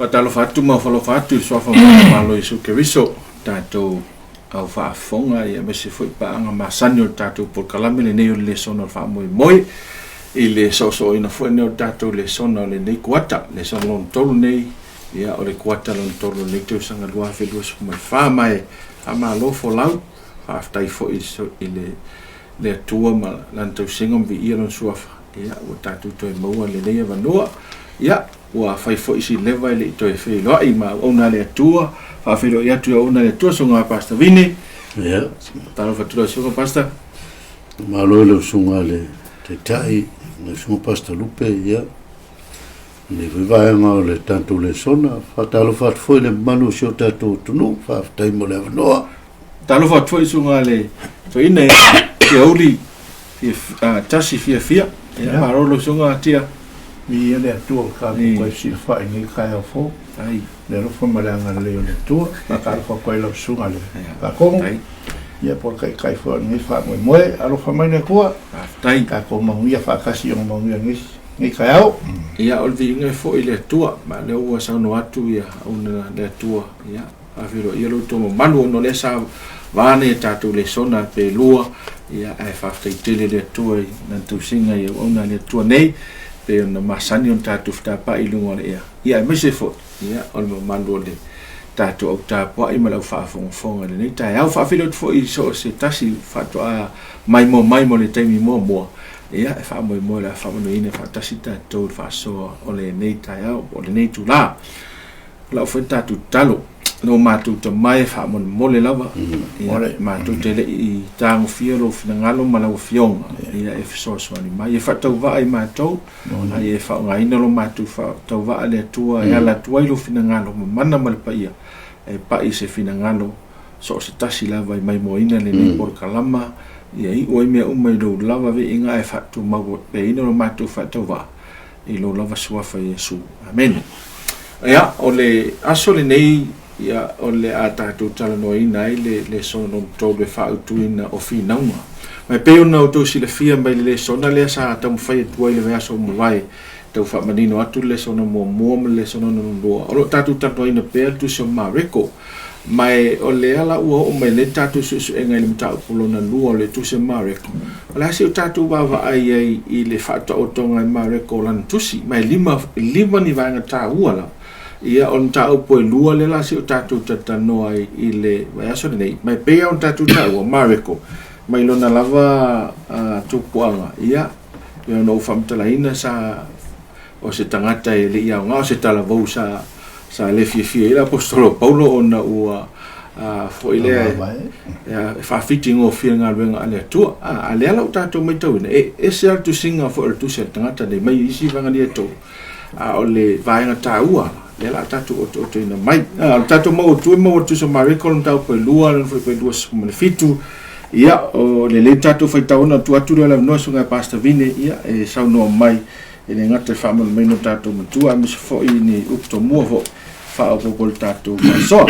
Faatalofa atu ma ofalofa atu i le Suafa o Malo Iesu Keriso, tatou au faafofoga ia aemaise foi paaga masani o le tatou polokalame lenei o le lesona o le faamoemoe i le soosooina foi lenei o le tatou lesona o lenei kuata, lesona lona tolu nei, ia o le kuata lona tolu o lenei tausaga 2024 ma e faamalo folau, faafetai foi i le le Atua ma Lana tausiga ma viia Lona Suafa, ia ua tatou toe maua lenei avanoa. Ia, ua fai foi si leva e le i toe feiloai ma auauna a le Atua, faafeiloai atu i auauna a le Atua, Susuga Pastor Vini. Ia. Talofa atu lau Susuga Pastor. Malo i lau Susuga i le Taitai, lau Susuga Pastor Lupe, ia. Lenei foi vaega o le tatou lesona, faatalofa atu foi i le mamalu o si o tatou atunuu, faafetai mo le avanoa. Talofa atu foi susuga le toeaina ia Fiauli fia, Tasi Fiafia. Ia, malo lau susuga Tia. Viia le Atua ua tatou toe fesilafai i lenei taeao fou. Ai. Le alofa ma le agalelei o le Atua. Faatalofa atu ai lau susuga i le Faatonu. Ia po o le Taitai foi o lenei faamoemoe. Alofa mai le Atua. Faafetai. Tatou manuia faatasi ona manuia lenei lenei taeao. Ia, o le viiga e foi i le Atua, ma o lea ua saunoa atu ia auauna a le Atua, ia, faafeiloai lo outou mamalu ona o lea sa va nei a tatou lesona pe lua, ia, ae faafetai tele i le Atua i lana tausiga i auauna a le Atua nei, pei ona masani ona tatou fetapai i luga o le ea, ia, aemaise foi, ia, o le mamalu o le tatou au tapuai ma le au faafogafoga i lenei taeao. Faafeiloai atu foi i so o se tasi faatoa maimoa mai mo le taimi muamua, Ia, e faamoemoe o le a faamanuiaina faatasi tatou i le faasoa o lenei taeao, o lenei itula. O lau foi tatou tatalo, lo matou tama e faamolemole lava, ia, matou te le i tagofia lou finagalo ma lau Afioga, ia e fesoasoani mai, e faatauvaa i matou, a ia e faaaogaina lo matou faatauvaa le Atua e ala atu ai lou finagalo mamana ma le paia, e pai se finagalo so o se tasi lava i maimoaina lenei polokalama, ia iu ai mea uma i lou lava viiga ae faatumaupeaina lo matou faatauvaa i lou lava suafa Iesu. Amene. Ia, o le aso lenei, ia, o le a tatou talanoaina ai le lesona lona tolu e faautuina o finauga. Ma e pei ona outou silafia mai le lesona lea sa taumafai atu ai i le vaiaso ua mavae, tau faamanino atu le lesona muamua ma le lesona lona lua. O lo o tatou talanoaina pea le tusi o Mareko. Ma e o lea la ua oo mai nei le tatou suesuega i le mataupu lona lua o le tusi a Mareko. O le a se o tatou vaavaai ai i le faataotoga e Mareko o lana tusi? Ma e lima ni vaega taua lava. Ia, o le mataupu e lua lea la se o tatou talatalanoa ai i le vaiaso lenei. Ma e pei lava ona tatou taua, Mareko, mai lona lava tupuaga, ia, pei ona ou faamatalaina sa o se tagata e le i aoga, o se talavou sa, sa le fiafia ai le aposetolo o Paulo ona ua foi lea e faafitigofie le galuega a le Atua. A lea la ua tatou matauina, e ese lava le tusiga foi o le tusi a le tagata nei mai isi vaega nei e tolu, a o le vaega taua lea la tatou otootoina mai. O le tatou mau autu e maua i le tusi o Mareko, le mataupu e lua, lona fuaiupu e 27. Ia, o lelei tatou faitauina, tuu atu lea o le avanoa i le Susuga ia Pastor Vine, ia, e saunoa mai E le gata i le faamalumaina o tatou matua, aemaise foi ni upu tomua foi faaopoopo i le tatou faasoa.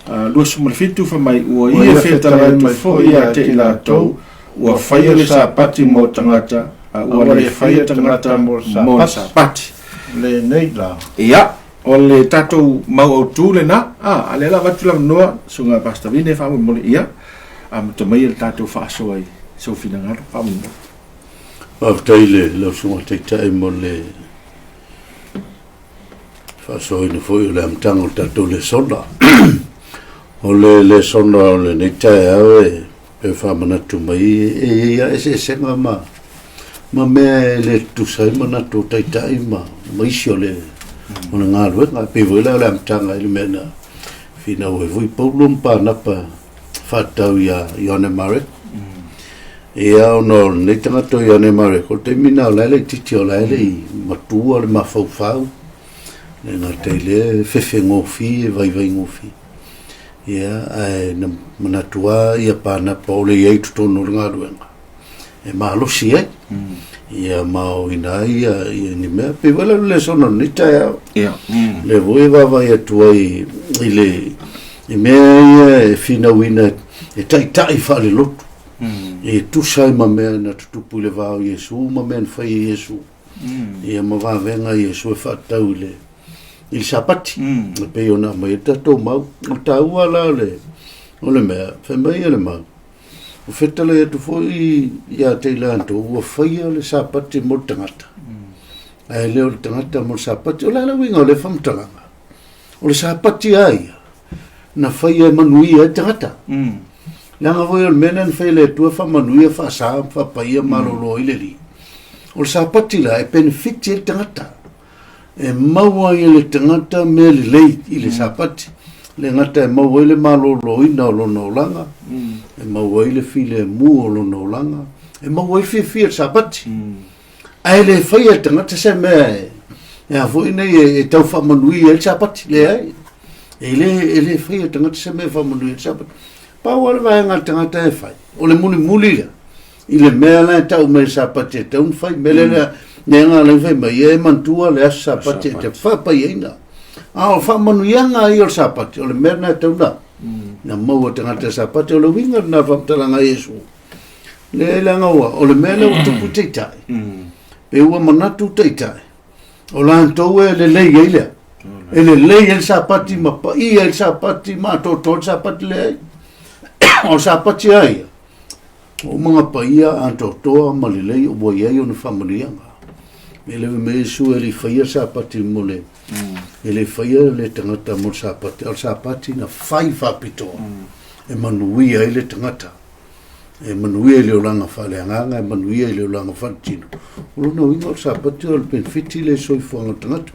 27 fai mai, ua ia fetalai atu foi ia te i latou, ua faia le Sapati mo tagata, a ua le faia tagata mo le Sapati. Lenei la. Ia, o le tatou mau autu lena, a lea la avatu le avanoa, Susuga Pastor Vine, faamolemole, ia, amata maia le tatou faasoa i sou finagalo, faamolemole. Faafetai i le lau Susuga Taitai mo le faasoaina foi o le amataga o le tatou lesona. O le lesona o lenei taeao e e faamanatu mai e i ai lava eseesega ma ma mea e le tutusa ai manatu o Taitai ma ma isi o le o le galuega. E pei foi la o le amataga i le mea na finau ai foi Paulo ma Panapa faatatau ia Ioane Mareko. Ia, ona o lenei tagata o Ioane Mareko, o le taimi lena o la e laitiiti o la e le i matua le mafaufau, le gata i lea e fefegofie, e vaivaigofie. Ia, ae na manatu lava ia Pānapa o le i ai i totonu o le galuega, e malosi ai. Ia ma o ina ai ia, ia ni mea. Pei foi la o le lesona o lenei taeao. Ia. Lea foi e vaavaai atu ai i le i mea ia e finauina e taitai faalelotu. E tusa ai ma mea na tutupu i le va o Iesu ma mea na fai e Iesu. Ia ma vavega a Iesu e faatatau i le i le Sapati. E pei ona aumai ai le tatou mau. O le taua la o le, o le mea, fai mai le mau, o fetalai atu foi ia te i latou, ua faia le Sapati mo le tagata. Ae le o le tagata mo le Sapati. O le a le uiga o lea faamatalaga? O le Sapati a ia, na faia e manuia ai le tagata. Leaga foi o le mea lea na faia e le Atua e faamanuia, faasa, faapaia, malolo ai le Alii. O le Sapati la, e penefiti ai le tagata. E maua ai e le tagata mea lelei i le Sapati. Le gata e maua ai le maloloina o lona olaga, e maua ai le filemu o lona olaga, e maua ai le fiafia i le Sapati. Ae le faia e le tagata se mea e, e a foi nei e, e tau faamanuia ai le Sapati. Leai. E le, e le faia e le tagata se mea e faamanuia ai le Sapati. Pau lava le vaega a le tagata e fai, o le mulimuli lea, i le mea la e tau mai le Sapati e tatau ona fai. Mea lea lea, lea na ala ai fai mai, e manatua le aso Sapati e te faapaiaina. A o faamanuiaga ia o le Sapati, o le mea lena e tatau ona na maua e tagata i le Sapati. O le uiga lena o le faamatalaga a Iesu. Leai leaga ua, o le mea lea ua tupu i taitai, pe ua manatu taitai, o latou e lelei ai lea. E lelei ai le Sapati ma paia ai le Sapati ma atoatoa ai le Sapati, leai. O le Sapati a ia, ua uma ona paia atoatoa ma lelei ua i ai ona faamanuiaga. E le mea Iesu e le i faia le Sapati mo le, e le i faia le tagata mo le Sapati, a o le Sapati na fai faapitoa e manuia ai le tagata. E manuia i le olaga faaleagaga, e manuia i le olaga faaletino. O lona uiga o le Sapati o le penefiti lea i le soifuaga o le tagata.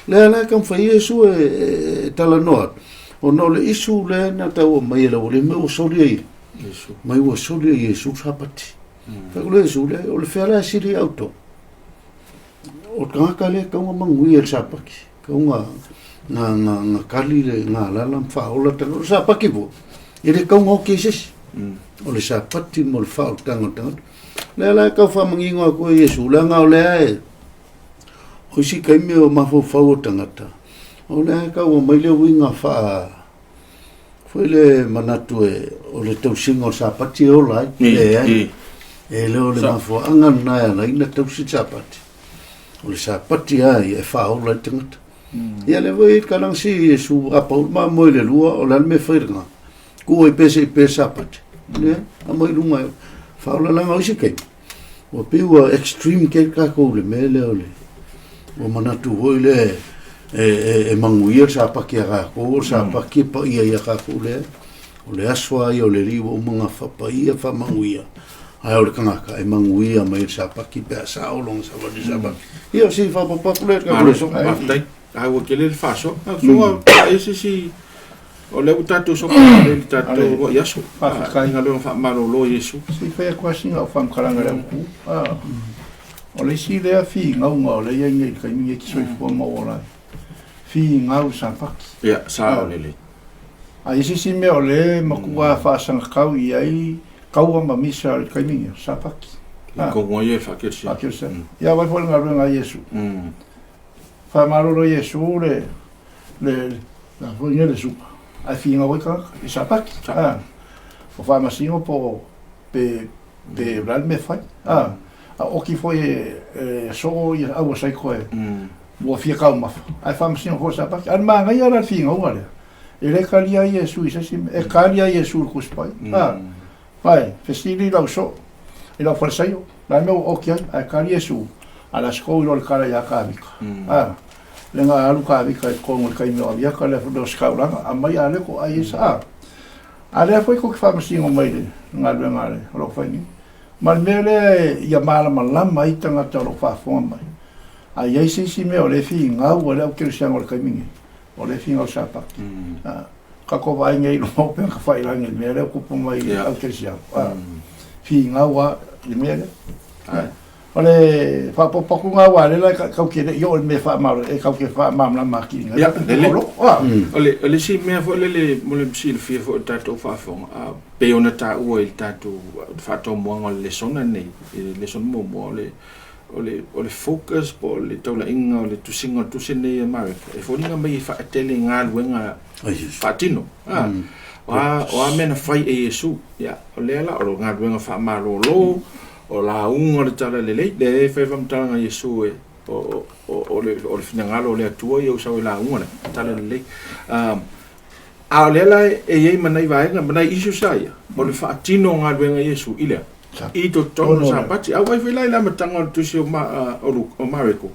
Lea la e taumafai Iesu e talanoa atu, ona o le isu lea na tau aumai e le aualii, mea ua soli ai mai ua soli e Iesu le Sapati. Fai atu le Iesu, leai, o le fea la e sili ia outou? O le tagata lea e tatau ona manuia i le Sapati, tatau ona na, na, na kali le galala ma faaola le tagata. O le Sapati foi, e le tatau ona oti ai se isi. O le Sapati mo le faaolataga o le tagata. Lea la e tau faamanino atu e Iesu, leaga o lea e, o isi taimi o mafaufau o tagata, o lea e tau aumai le uiga faa, foi le manatu e, o le tausiga o le Sapati e ola ai. Leai. E le o le mafuaaga lena e ala ai ona tausi le Sapati. O le Sapati lava ia e faaola ai le tagata. Ia lea foi kalaga si Iesu a pau le mamoe i le lua, o le a le mea e fai lena? Tuu ai pea se i pea le Sapati. Leai, aumai i luga e faaola leaga o isi taimi, ua pei ua extreme tele tatou i le mea lea o le ua manatu foi lea e, e, e manuia le Sapati a tatou, o le Sapati e paia ia tatou lea. O le aso lava ia o le Alii ua uma ona faapaia, faamanuia, ae o le tagata e manuia mai le Sapati pe a sao lona savali i le Sapati. Ia, o si faaopoopo atu lea i le tatou lesona. Faafetai. Taua tele le faasoa. Soa, e se isi o lea ua tatou sopa le le tatou uluai aso. Faafetai. Galuega faamalolo Iesu. Se i fai atu lava sina au faamatalaga i le autu. O le isi lea finauga o lea e i ai nei i le taimi nei e te soifua ma ou ola ai, finau i Sapati. Ia, sao lelei. A i ai se isi mea o lea e matua faasagatau i ai kaua ma misa i le taimi nei, o Sapati. I kogoa ia e faakerisiano. Faakerisiano. Ia vaai foi le galuega a Iesu. Faamalolo Iesu le le la foi nei le suka ae finau ai tagata i Sapati. A o faamasino po o pe pe o le a le mea e fai. A a oki foi e e soo ia aua saiko e ua fia taumafa ae faamasino foi Sapati. A o le manaia la le finauga lea, e le talia ai Iesu i se isi mea, e talia Iesu i le Tusi Paia. A Ae, fesili lau soo i lau falesaio, o le a le mea ua oki ai, ae kali Iesu, a le aso i lo le kala ia Kavika. A, le ga alu Kavika i totonu o le taimi o Aviaka, le o se taulaga, aumai Aleko ai e sa. A, a lea foi tou te faamasino mai le galuega a le o lo o fai nei. Ma le mea lea e ia malamalama ai tagata o lo o faafofoga mai, a i ai se isi mea o lea e finau ai le au kerisiano i le taimi nei, o lea e finau i le Sapati. A. Tatou vaai nei i luma o upega tafailagi i le mea lea ua tupu mai i le au kerisiano. Finau lava i le mea lea. O le faaopoopo atu lena aua o lea la tatou te le i oo i le mea e tatou te faamalamalama atili ai. Ia, lelei. O le isi mea foi lele mo le silafia foi e le tatou faafofoga, pei ona taua i le tatou faatomuaga o le lesona lenei, i le lesona muamua, o le o le, o le focus po o le taulaiga o le tusiga o le tusi lenei a Mareka, e foliga mai e faatele galuega faatino. Ah, o a, o a mea na fai e Iesu. Ia, o lea la, o le galuega faamalolo, o lauga o le Talalelei, lea e fai faamatalaga a Iesu e, o le finagalo o le Atua ia ou sau e lauga le tala lelei. A o lea la e i ai ma nai vaega ma nai issues sa ia, o le faatino o galuega a Iesu i le i totonu o Sapati. A ua fai la i le amataga o le tusi o Mareko,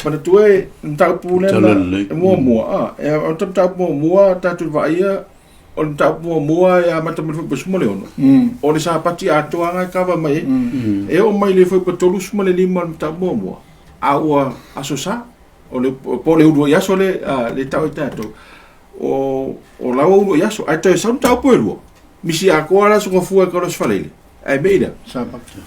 manatua e mataupu lea na muamua, e o le mataupu muamua tatou vaaia, o le mataupu muamua e amata mai le fuaiupu 16, o le Sapati atoa lava e kava mai ai. E oo mai le fuaiupu 35 o le mataupu muamua, a ua aso sa, o le po le uluai aso le le tau ai tatou, o la ua uluai aso, ae toe sau mataupu e lua, misi atoa la aso gafua e kalo faleile. Ae mei lea,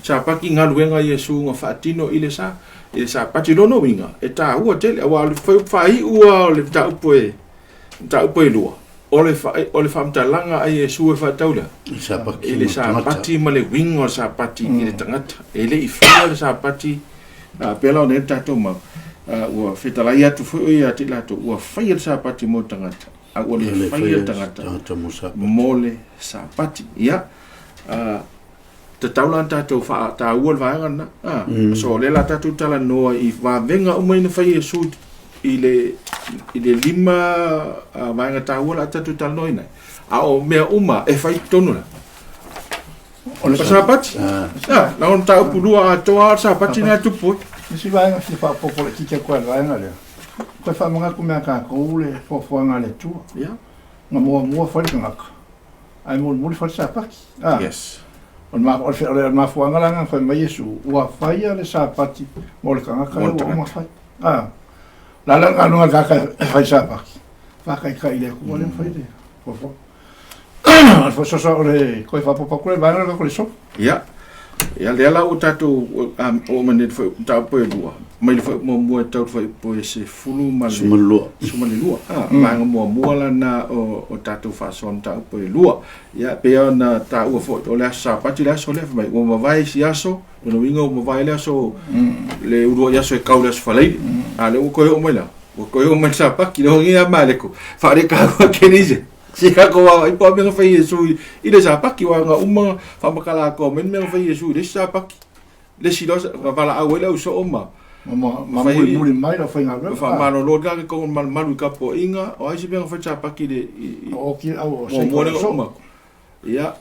Sapati galuega Iesu nga faatino i le sa, i le Sapati lona uiga, e taua tele, aua o le faaiu o le mataupu e lua, o le faamatalaga a Iesu e faatau lea, i le Sapati ma le uiga o le Sapati i le tagata. E le i faia le Sapati, pea la o nei le tatou mau, ua fetalai atu foi o ia te latou, ua faia le Sapati mo le tagata, a ua le faia le tagata mo le Sapati. Ia, tatau la tatou faataua le vaega lena. So o lea la tatou talanoa i vavega uma ina fai Iesu i le 5 vaega taua la tatou talanoaina. A o mea uma e fai totonu la. O le Sapati. La ona mataupu lua atoa o le Sapati na tupu. Isi vaega fia faaopoopo le titi atu ai le vaega lea. Toe faamanatu mea tatou le foafoaga a le Atua. Na muamua fai le tagata, ae mulimuli fai le Sapati. Yes. O le mafuaaga la na fai mai Iesu, ua faia le Sapati mo le tagata lea ua uma fai. La la galuega le tagata e fai Sapati, faataitai i le Atua lea fai le foafoaga. O le faasoasoa o le toe faaopoopo atu le vaega lea o le sopo. Ia, ia lea la ua tatou oo mai nei le mataupu e lua, mai le fuaiupu muamua e tau le fuaiupu e 12. 12. Vaega muamua la na o tatou faasoa mataupu e lua. Ia, pei ona taua foi, o le aso Sapati le aso lea, fai mai, ua mavae isi aso, lona uiga ua mavae le aso, le uluai aso e kau le aso Faraile. A lea ua toe oo mai la, ua toe oo mai le Sapati, le hogi ia Mareko, faalekaua kelise. Si ka ko wa ipo me fai Iesu i le Sapati, wa nga uma whamakala ko men me fai Iesu i le Sapati. Le si lo wala au ele au so ma. Ma muli muli mai la fai ngā. Fa malolo la ko mal malu ka po inga, o ai si me fai Sapati le o ki au o se ko uma. Ia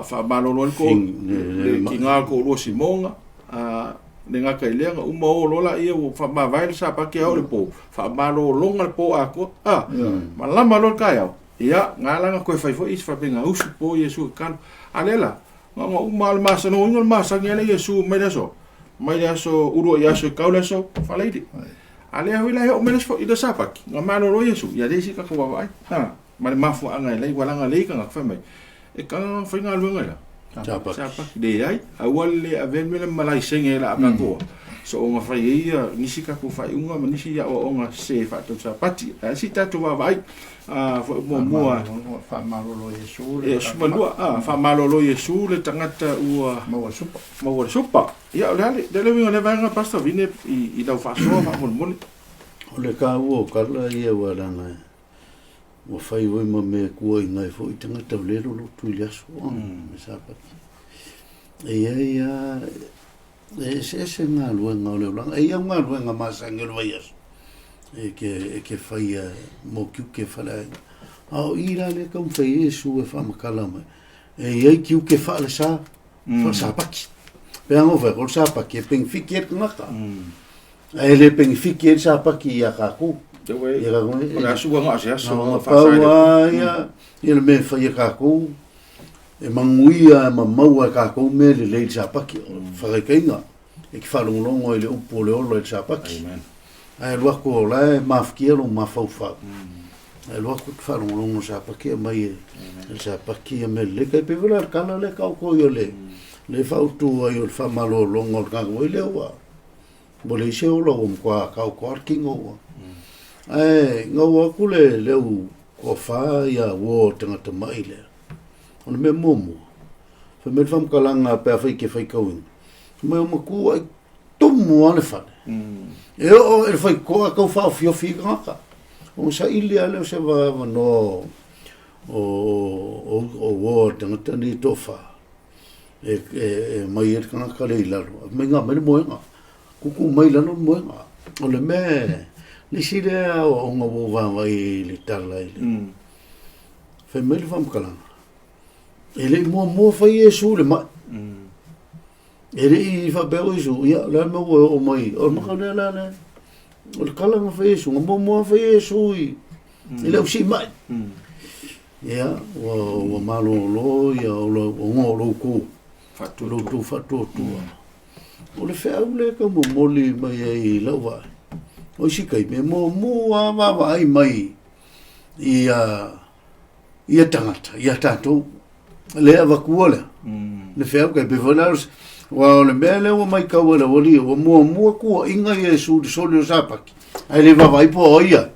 fa malolo ko le ki ngā ko lo simonga, le ngā kai lenga uma o lola ia o fa mavai le Sapati au le po. Fa malolo le po a ko. Malama lo kai au. Ia, ngā langa koe whai fo isi whapenga usu po Iesu kalu. A lela, ngā uma le masa, no inga le masa ngi ale Iesu mai le aso. Mai le aso, uru i aso i kau le aso, whaleiri. A lea hui lai o mai le aso i le Sapaki. Ngā malolo Iesu, ia le isi kako wawa ai. Ma le mafua anga e lei, walanga lei ka ngā whai mai. E ka ngā whai ngā luenga ila. Sapaki. Le ai, aua le awen mele malai senge la akakoa. So o ngā whai ia, nisi kako whai unga, ma nisi ia o ngā se whātau Sapati. A si tātou wawa ai. Muamua faamalolo Iesu le sumalua, faamalolo Iesu le tagata ua maua supa. Maua supa. Ia o le ale, le uiga le vaega Pastor Vine i lau faasoa faamolemole. O le kaua o kala ia ua langa ua fai oi ma me kua i ngai foi tagata o le lolo tu i le aso me Sapati. E ia ia e se ngā luenga o le olanga. E ia ngā luenga masangi o le vai aso. E ke whaia mō kiuke whare. A o i rā le kau whai Iesu e whamakala mai. E iai kiuke whaale sa, wha Sapaki. Pea ngō whai, ko Sapaki e pengwhiki e ngaka. A e le pengwhiki e Sapaki i a kākou. I a kākou. O le asu anga ase aso. Ngā paua ia, ia le me whai a kākou. E manguia e mamaua e kākou me le lei Sapaki. Whakaikainga. E ki whalongolongo i le upu o le olo e Sapaki. Amen. Ae luako o lae mawhikia lo mawhauwhau. Ae luako ki whalongolongo Sapaki a mai e Sapaki a me le kai pewela le kala le kau ko i o le le whautu ai o le whamalolongo o le kanga i le ua. Mo le ise o lo o mkwa kau ko arkingo ua. Ae ngau aku le leu ko wha ia wo tangata mai lea. O le mea muamua. Wha me whamkalanga pea whai ke whai kauinga. Mai o maku ai tumu ale whale. E o e whai koa kau whao fiofi i ngaka. O sa ili ale o se wa no o o tangata ni tofa. E mai e kanga le i lalo. Mai ngā mai le moenga. Kuku mai lalo le moenga. O le mea, le isi lea aoaoga ua ou vaavaai i le tala i le, fai mai le faamatalaga, e le i muamua fai Iesu i le mai. E le i faapea o Iesu, ia, o le a le mea ua e oo mai, o le maka lea la lea. O le tala na fai e Iesu, na muamua fai Iesu i, i le ausiimai. Ia, ua malolo ia o lou tu, lou tu faatuatua. O le feau lea e tau momoli mai ai i lau vaai, o isi taimi e muamua lava vaavaai mai ia tagata, ia tatou, lea e avatua lea, le feau tai pei foi la, aua o le mea lea ua matau e le aualii, ua muamua tuuaiga Iesu i le soli o le Sapati, ae le vaavaai po o ai ia,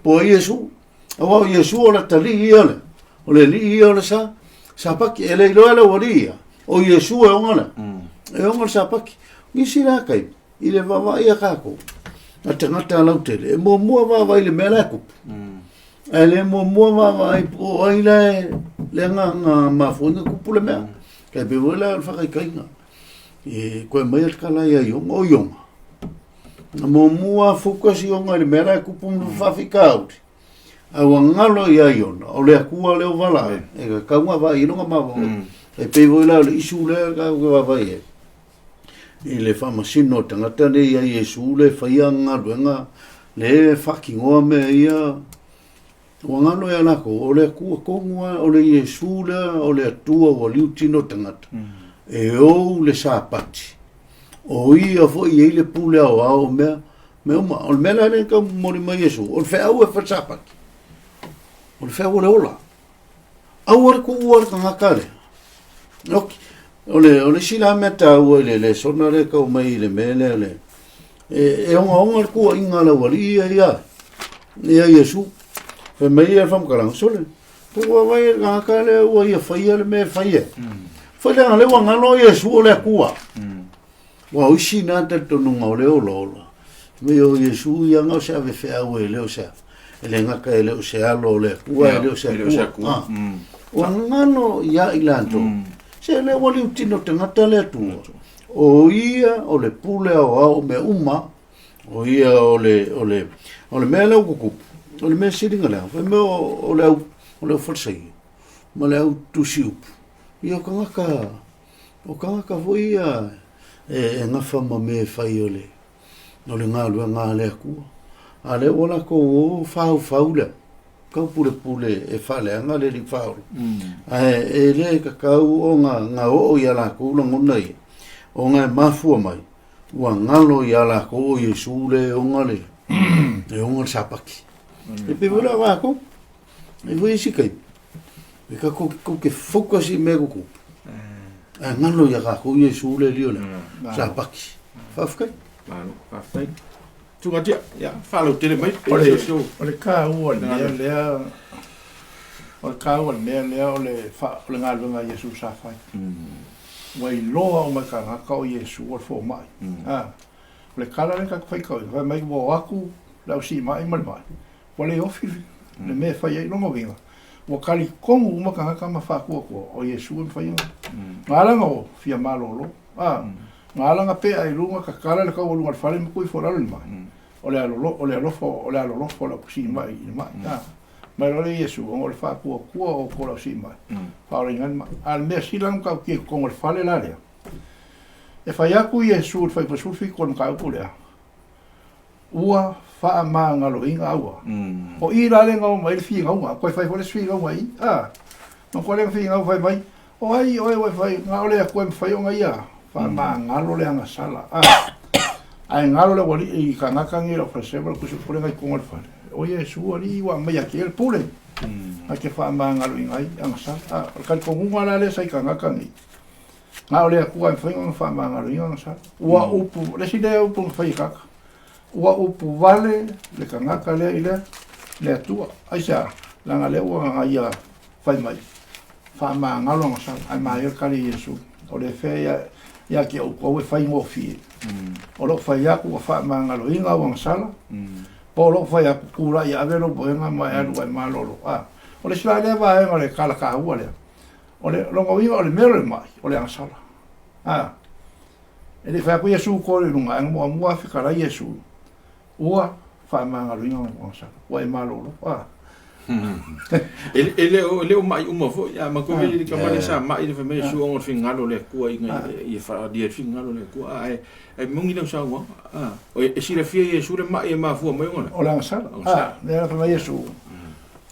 po o ai Iesu. Aua o Iesu o le atalii ia lea, o le alii ia o le Sapati, e le iloa e le aualii ia, o Iesu e ona lea, e ona le Sapati. Nisi la taimi, i le vaavaai a tatou, a tagata lautele, e muamua vaavaai i le mea la e tupu. Ae le muamua vaavaai po o ai la e, lea na mafua ai ona tupu le mea. Tai pei foi la o le faataitaiga, e toe aumai le tala ia Iona, o Iona, na muamua focus Iona i le mea la e tupu ma faafitauli, a ua galo ia Iona, o le Atua lea o valaau, e tatau ona vaai i lona mafaufau. E pei foi la o le issue lea tatou te vaavaai ai, i le faamasino o tagata nei ia Iesu le faia galuega le faatinoa mea ia, ua galo ia latou, o le Atua tonu lava, o le Iesu lea o le Atua ua liu tino tagata, e ou le Sapati, o ia foi e i ai le pule aoao o mea uma. O le mea la lea e tau momoli mai Iesu, o le feau e fai le Sapati, o le feau o le ola. Aua le tuua le tagata lea. Ok. O le isi la mea taua i le lesona lea e tau mai i le mea lea le, e ogaoga le tuuaiga a le aualii ia ia, ia Iesu. Fai mai ia le faamatalaga, sole, ua vaai le tagata lea ua ia faia le mea e fai ai. Fai leaga lea ua galo Iesu o le Atua. Ua o isi na talitonuga o le olaola. Fai mai o Iesu ia na o se avefeau e le o se e le gata e le o se alo o le Atua, e le o se Atua. Ua galo ia i latou. Se lea ua liutino tagata le Atua. O ia o le pule aoao o mea uma. O ia o le, o le, o le mea lea ua tutupu. O le mea sili ona leaga. Fai mai o le au, o le au Farisaio ma le au tusi upu. Ia o tagata, o tagata foi ia e gafa ma mea e fai o le, o le galuega a le Atua. A lea ua latou o faufau lea, taupulepule e faaleaga le alii faaola. Ae e le tatau ona na oo ia latou lagona ia, ona e mafua mai, ua galo ia latou o Iesu le e ona le, e ona le Sapati. E pei foi la o latou, e foi isi taimi, e tatou te focus i mea tutupu, ae galo ia tatou Iesu le alii o le Sapati. Faafetai. Malo, faafetai. Tugatia, ia, faalautele mai. O le, o le taua o le mea lea, o le taua o le mea lea o le, fa, o le galuega a Iesu sa fai. Ua iloa uma e tagata o Iesu o le fomai. A, o le tala lea tatou faitauina, fai mai ua o atu le ausiimai ma le mai, ua le ofi le mea e fai ai. Lona uiga, ua talitonu uma tagata ma faatuatua o Iesu e mafai ona. Na ala ona o, fia malolo. A, na ala ona pea i luga, tatala le taualuga o le fale ma tuu ifo i lalo le mai. O le alolo, o le alofa, o le alolofa o le ausiimai i le mai. A, mai loa lea Iesu, ona o le faatuatua o outou i le ausiimai, faaolaina ai le mai. A o le mea sili la ona matautia i totonu o le fale la lea, e fai atu Iesu i le fuaiupu 17 o le mataupu lea, ua faamagaloina aua. O i la lea na oo mai ai le finauga, toe fai foi le isi finauga i i, a, na koe lea na finau fai mai, o ai oe ua e fai, na o le Atua e mafai ona ia faamagalo le agasala, a, ae galo le aualii i tagata nei lau faleseu ma le pulega i totonu o le fale, o Iesu alii ua aumaia ake le pule, na te faamagaloina ai agasala. A, o le talitonuga la lea sa i tagata nei, Na o le Atua e mafai ona faamagaloina ona sala. Ua upu, le isi lea upu na fai e tagata, ua upu vale le tagata lea i le Atua. Aisea? Leaga lea ua ia fai mai, faamagalo ona sala, ae maia le tali a Iesu, o le fea ia te outou e faigofie. O lou fai atu ua faamagaloina au agasala, po o lou fai atu, tulai ave lou moega ma e alu ai malolo. A, o le isi la lea vaega o le tala taua lea, O le lona uiga o le mea o le mai, o le agasala. A, e le i fai atu Iesu kolo i luga, ae na muamua fetalai Iesu. Ua faamagaloina lou agasala, ua e malolo. A. E le o ma'i uma foi, a matou vei le tama lea sa ma'i le fai mai Iesu ona o le finagalo o le Atua ina ia faaalia le finagalo o le Atua. Ae e moni lau saunoaga, a, e silafia e Iesu le ma'i e mafua mai ona o le agasala. A, lea la fai mai Iesu,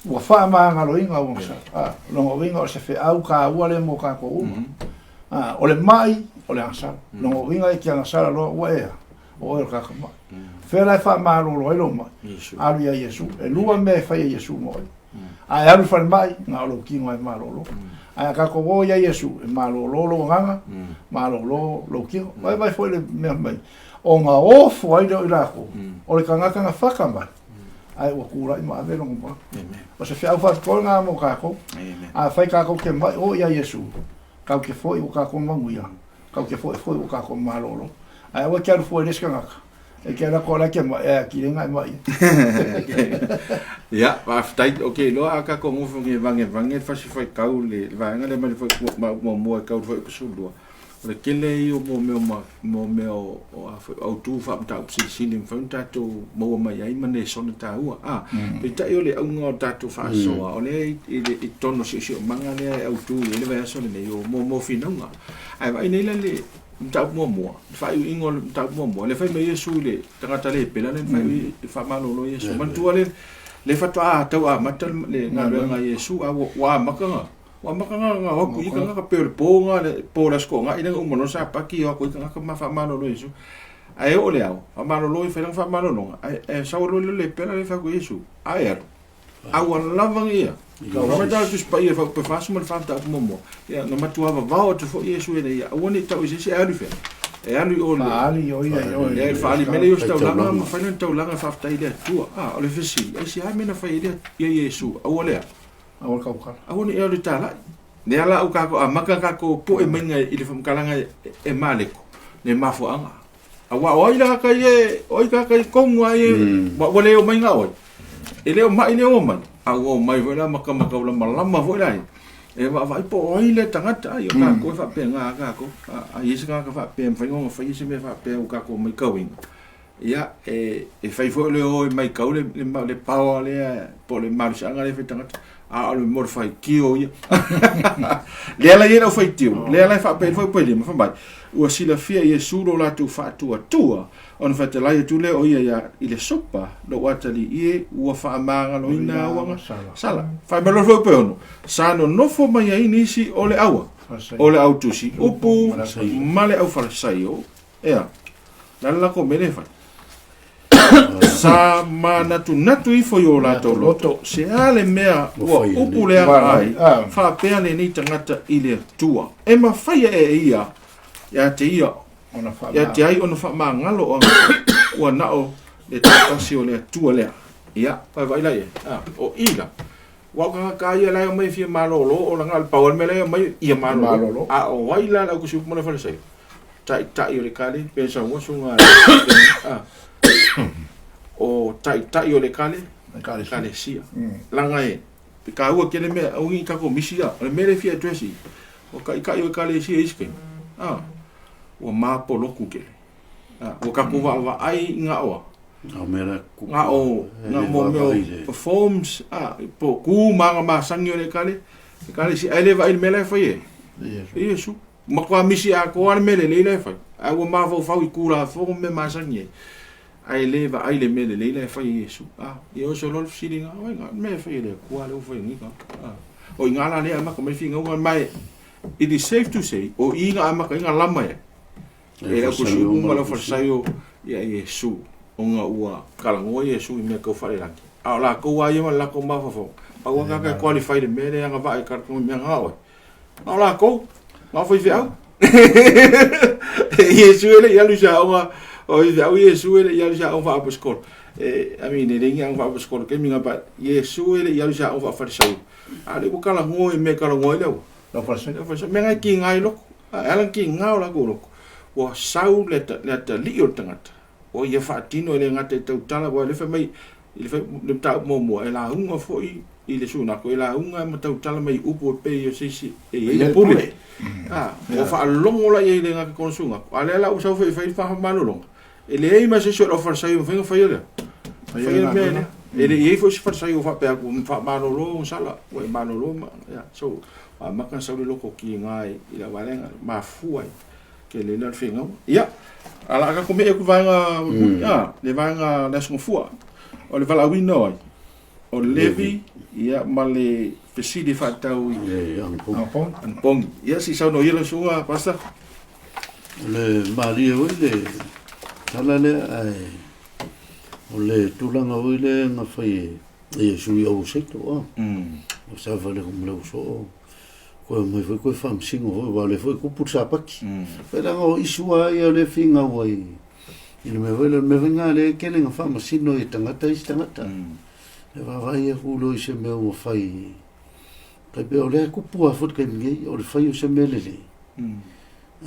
ua faamagaloina lou agasala. A, lona uiga o se feau taua lea mo tatou uma. A, o le ma'i o le agasala. Lona uiga e te agasala loa ua e a? O oe o le tagata ma'i. Fea la e faamalolo ai lou ma'i? Alu ia Iesu. E lua mea e fai e Iesu mo oe. A e alu i falemai, na o lou tino e malolo. Ae a tatou o ia Iesu, e malolo lou agaga, malolo lou tino. Vaivai foi le mea mai, ona ofo ai lea o i latou, o le tagata na fata mai, ae ua tulai ma ave lona malu. O se feau faapitoa lena mo tatou. Afai tatou te mai, o ia Iesu, tatou te foi ua tatou manuia, tatou te foi foi ua tatou malolo. Ae aua e te alu fua i le isi tagata, e te alu atu o la e te mai, e atili ai mai. Ia, faafetai. Ok, iloa a tatou nofo nei e vagevae le fasi faitau le vaega lea mai le muamua e tau i le fuaiupu 12. O le tele ia o mea mo mea o a foi autu faa-mataupu silisili e mafai ona tatou maua mai ai ma lesona taua. A, peitai o le auga o tatou faasoa, o lea i totonu o siosiomaga lea e autu i ai le vaiaso lenei o mo finauga. Ae vaai nei la le mataupu muamua, le faaiuiuga o le mataupu muamua, le fai mai Iesu i le tagata lepela lea na faamalolo Iesu. Manatua le le faatoa tau amata le galuega a Iesu, a ua amata na ua amata na o atu i tagata pei o le po na le po o le Aso Toonai lea na uma loa Sapati o atu ai tagata ma faamalolo Iesu. Ae oo le ao, faamalolo i fai lana faamalologa, ae sau loa le lepela lea fai atu i Iesu, a e alu. A ua lava ia. Ka mai tala Tusi Paia e 44 mataupu muamua. Ia, na matua vavao atu foi Iesu e ia, aua ne i tau i se isi, e alu i fea? E alu i o le... Faaali o ia i o i... E faaali mai lea i o se taulaga, ma fai lana taulaga e faafetai i le Atua. A, o le fesili, aisea mea na fai ai ia Iesu? Aua le a? Aua le tautala. Aua ne i alu i talai. Lea la ua tatou amata tatou poe maiga i le faamatalaga e Maleko, le mafuaaga. Aua o ai la kai e, o ai ka kai kongu ai e, ua le omai nga oi. E le o mai le o mai. A ua omai foi la makamaka ula malama foi la e. E vaavaai po o ai le tagata ai o tatou e faapena a tatou. A i ai se tagata faapea e mafai ona fai se mea faapea ua tatou matauina. Ia, e fai foi le o e matau le power lea po o le malosiaga lea e fai tagata. A o le mo le faitio ia. Lea la i ai lau faitio, lea la e faapea foi po lima, fai mai, ua silafia e Iesu lo latou faatuatua, ona fetalai atu lea o ia ia i le sopa, lou atalii e, ua faamagaloina au aga sala. Fai mai loa foi pe ono, sa nonofo mai ai nisi o le aua, o le au tusi upu ma le au Farisaio, ea, la le latou mea lea e fai. Sa manatunatu ifo i o latou loto, se a le mea ua upu leaga ai, faapea lenei tagata i le Atua. E mafai e ia ia te ia, ia te ai ona faamagalo o ua na o le tasi o le Atua lea. Ia, vaivai la ia. O i la. Ua o tagata ia la e omai e fia malolo, o laga o le pau o le mea la e omai ia malolo. A o ai la le au tusi upu ma le Farisai? Taitai o le kale, pe sau suga a o taitai o le kale, ekalesia. Laga e, pe taua tele mea, aua ne i tatou misi a, o le mea lea e fia address i, o taitai o ekalesia i isi taimi, a, ua mapoloku tele. A, ua tatou vaavaai i na o a? Na o, na mo mea o performs, a, po o tu ma aga masani o le ekalesia, ae le vaai i le mea la e fai e Iesu. Matua misi atoa le mea lelei la e fai. Ae ua mafaufau i Tulafono ma mea masani ai. Ae le vaai i le mea lelei la e fai e Iesu. A, ia oso loa le fesiliga, oi na, le mea e fai e le Atua lea ua fai e nei tagata. A, o i ina la lea e amata mai le finauga, ma e, it is safe to say, o i na amata ai na lama ai e le autusi-upu ma le aufalesaio ia Iesu, ona ua talanoa Iesu i mea tau faale-lagi. A o latou lava ia ma le latou mafaufauga, pau lava tagata e qualify i le mea lea e agavaa i le mea na oe. Na o lakou, na o faifeau. Iesu e le i alu i se aoga, o faifeau Iesu e le i alu i se aoga faa-aposetolo. E, I mean, e leai ni aoga faa-aposetolo i le taimi lena, but Iesu e le i alu i se aoga faa-Farisai. A o lea ua talanoa i mea e talanoa ai le au. Le Farisai. Le Farisai. Mea na e kiga ai loko. E ala ona kiga o latou loko, ua sau le atalii o le tagata, ua ia faatino e le gata i tautala, aua o lea e fai mai i le mataupu muamua, e lauga foi i le sunako, e lauga ma tautala mai i upu e pei o se isi e i ai le pule. A, ua faalogo la i ai le gata kona sunako, a o lea la ua sau foi e fai le fahamalologa. E leai ma se isi o le aufalesaio e mafai ona faia lea. Faia le mea lea. E le i ai foi se falesaio faapea atu faamalolo sala, ua e malolo ma ia. So, ua amata ona sau le loto tiga i lau vaega, mafua ai tele lea o le finauga. Ia, a o le a tatou me'i atu i le vaega, ia, le vaega le Aso Gafua. O le valaauina o ai? O Levi, ia, ma le fesili faatatau i Anapogi. Ia, se i saunoa ia lau susuga, Pastor. O le malie foi le tala lea, ae o le tulaga foi lea na fai e Iesu i Auaseito, a. O sa fale ko mle uso. Koe mai foi koe faamasino foi, aua o lea foi e kupu le Sapati. Fai leaga o isu lava ia o lea e finau ai i le mea foi lea, o le mea foi lena lea e tele ina faamasino ai e tagata isi tagata. E vaavaai atu loa i se mea ua fai, tai pei o lea e kupu lava foi i le taimi nei, o le fai o se mea lelei,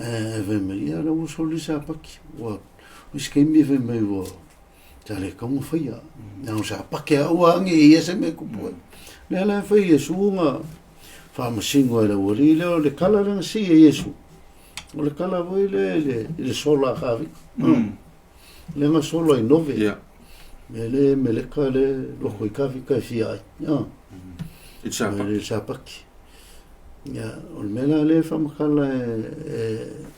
ae fai mai, ia o lea ua soli le Sapati. Ua, o isi taimi e fai mai ua Sa le tatau ona faia. Leaga o Sapake a aua age i ia se mea e tupu ai. Lea la e fai Iesu na faamasino ai le aualii lea o le kala lea na sii e Iesu. O le kala foi lea i le sola a Kavika. Lea na sola i Nove. Mea le meleka le loko i Kavika e fia ai. I le Sapaki. I le Sapaki. Ia, o le mea la lea e faamatala e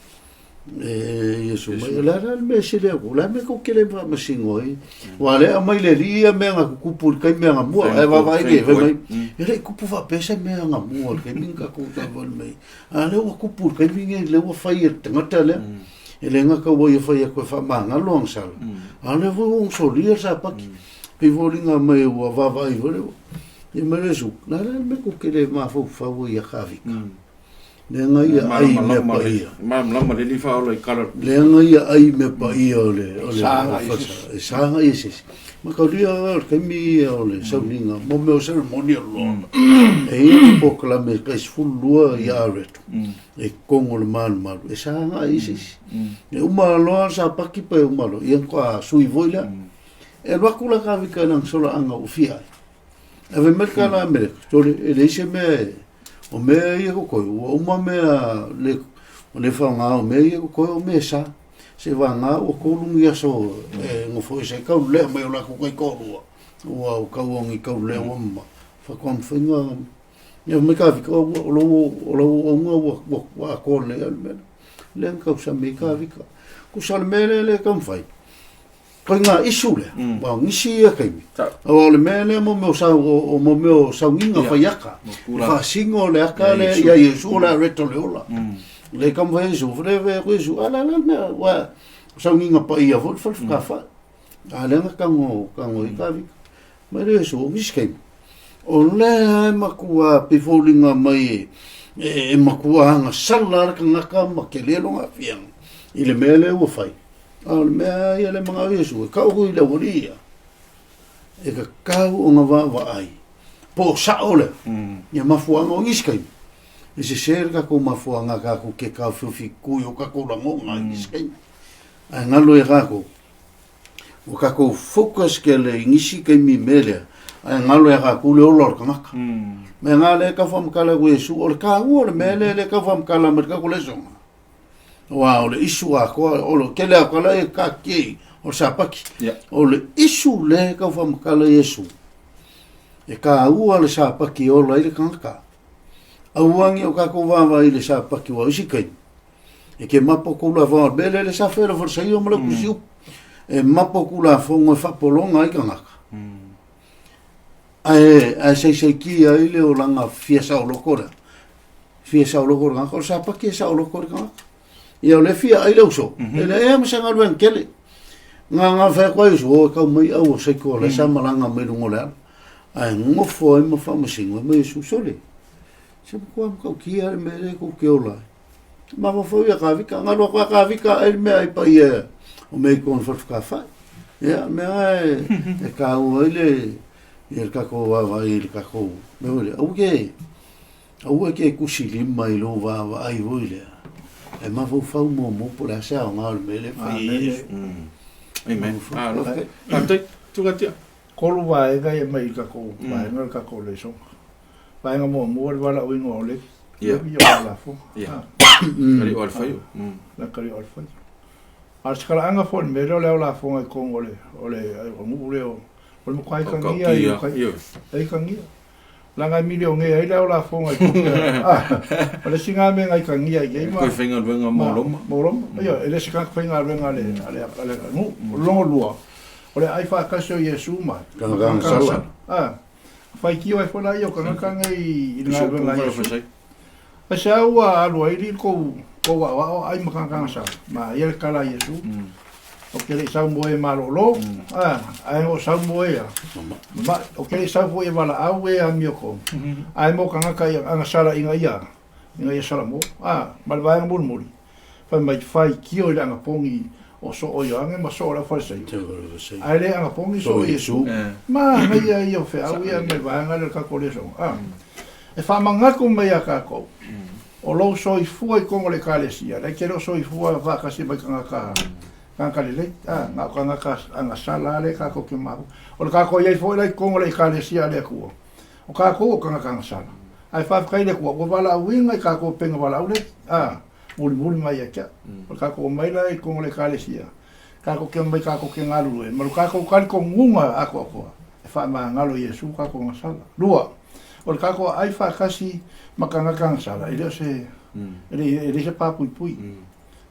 E Iesu mai, o le a la le mea e sili atu, o le a le mea tou te le faamasino ai? Aua o lea e aumai le Alii ia mea na tutupu i le taimi anamua, ae vaavaai nei, fai mai, e le i tupu faapea se mea anamua i le taimi na tatou taavale mai ai. A o lea ua tupu i le taimi lenei, lea ua fai e le tagata lea. E le gata ua ia fai atu e faamagalo ana sala, a o lea foi ua solia le Sapati. Pei foliga mai ua vaavaai foi lea, fai mai le Iesu, o le a la le mea tou te le mafaufau ai ia Kavika? Leaga ia ai mea paia. Malamalama le Alii faaola i kala. Leaga ia ai mea paia o le o le e saga i se isi. Mataulia o le taimi ia o le sauniga mo mea o ceremonial law. E i ai le polokalame e tai 12 ia areto e totonu o le malumalu e saga i se isi. E uma loa le Sapati pe uma loa ia faatoa sui foi lea. E alu atu la Kavika i lana solaaga ua fia ai. Ave mai le tala a Amerika, sole, e leai se mea e, o mea ia totoe, ua uma mea le, o le faaaoga o mea ia totoe o mea sa. Se vagana ua tolu ni aso e nofo ese ai taulelea mai o latou taitoalua, ua tau o ni taulelea ua mama, faatoa mafai ona, ia fai mai Kavika, o lou, o lau auaunaga ua, ua atoa lelei lava le mea lea. Lea na tausami ai Kavika. Tusa o le mea lea e taumafai, Ituaiga issue lea, aua o nisi ia taimi, aua o le mea lea mo mea o sau, o mo mea o sauniga fai aka, e faasino le aka lea ia Iesu o le areto o le ola. Le taumafai Iesu, le fai atu Iesu, a le a le mea, aua o sauniga paia foi le fale fekafai. A lea na tago, tago ai Kavika. Mai le Iesu, o nisi taimi, o lea e matua pei foliga mai e matua agasala le tagata ma tele lona aafiaga i le mea lea ua fai. A o le mea lava ia lea e manao Iesu, e tau i le aualii ia, e tatau ona vaavaai po o sao lea, ia mafuaaga o nisi taimi, e sese le tatou mafuaaga tatou te taofiofi i o tatou lagona i nisi taimi. Ae galo ia tatou, ua tatou focus tele i nisi taimi i mea lea, ae galo ia tatou le ola o le tagata. Mea na lea e tau faamatala atu Iesu, o le taua o le mea lea e tau faamatala mai le tatou lesona. Aua o le isu atoa, o le tele lava o tala e taatia i, o le Sapati. O le isu lea e tau faamatala Iesu, e taua le Sapati e ola ai le tagata. Aua ne i o tatou vaavaai i le Sapati aua o isi taimi, e te mapo Tulafono, o le mea lea le sa fai e le Farisaio ma le Ofisa upu, e mapo Tulafono e faapologa ai tagata. Ae saisaitia ai le olaga fia saoloto lea. Fia saoloto le tagata, o le Sapati e saoloto le tagata. Ia o lea fia ai le uso, e leai lava ma se galuega tele. Na na fai atu ai uso, o e tau mai au o saito o lea sa malaga mai luga o le ala. Ae nofo ai ma faamasino ai ma Iesu, sole, se matua matautia le mea lea tou te ola ai. Mafaufau ia Kavika, galu atu a Kavika ai le mea ai paia o mea i totonu o le fale fekafai. Ia, mea e, e taua ai le, ia le tatou vaavaai i le tatou mea foi lea. Aua ke, aua ke kusi lima i lou vaavaai foi lea. E mafaufau muamua po o le a se aoga o le mea lea e fai e Iesu. Amen. Malo. Faafetai. Tugatia. Tolu vaega ia mai i tatou vaega o le tatou lesona. Vaega muamua le valaauina o Levi. Ia. Levi o Alafoga. Ia. Kali o Alfaio. La kali o Alfaio. A o le sikalaaga foi i le mea lea o le ao lafoga i totonu o le o le nuu lea o le matua aikagia i uta e aikagia. Leaga e milionea ai le ao lafoga i tupe a o le isi lena mea na aikagia i ai ma Toe faigaluega mo Roma. Mo Roma. Ioe, e le o se tagata faigaluega a le a le a le nuu. O le lona lua, o le aai faatasi o Iesu ma Tagatagasala. A faitio ai foi laia o tagata nei i le galuega a Iesu. Aisea ua alu ai le tou aoao ai ma tagatagasala? Manaia le tala a Iesu. Ou te le i sau mo e malolo, ae na ou sau mo e mama'i. Ou te le i sau foi e valaau e amiotonu, ae mo tagata i agasala ina ia salamo. Ma le vaega mulimuli, fai mai, faitio i le anapogi o soo Ioane ma soo le aufalesaio, ae le anapogi soo Iesu. Manaia ia o feau ia mai le vaega lea o le tatou lesona. E faamanatu mai ia tatou, o lou soifua i totonu o le Ekalesia, la e te le o soifua faatasi mai tagata, tagata lelei, a, na o tagata agasala lava lea tatou te mafuta. O le tatou i ai foi la i totonu o le Ekalesia a le Atua, o tatou o tagata agasala. Ae faafetai i le Atua ua valaauina i tatou upega valaau lea, a, mulimuli mai ia te au. O le tatou omai la i totonu o le Ekalesia, tatou te omai tatou te galulue ma lo tatou talitonuga atoatoa e faamagalo i Iesu tatou agasala. Lua, o le tatou aai faatasi ma tagata agasala, e le o se, e le se papuipui.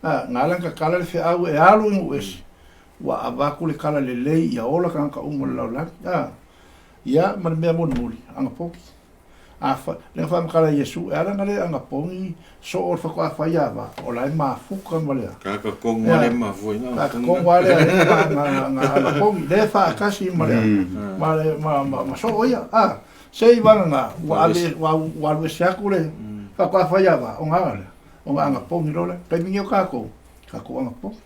A, na ala ona tatala le feau e alu i nuu ese, ua avatu le tala lelei ia ola tagata uma o le lalolagi. A, ia ma le mea mulimuli, anapogi. A fa, le faamatala e Iesu, e ala ona le anapogi soo o le faatoa fai ava, o la e mafuta ma le Kaka kongo ale mafua ina. Kaka kongo ale na na anapogi, le faatasi ma le ma le ma ma, ma soo ia. A, se i vanga nga, ua ave ua ua alu ese atu le faatoa fai ava, o nga le, o nga anapogi loa lea. Taimi nei o kākou, kākou anapogi.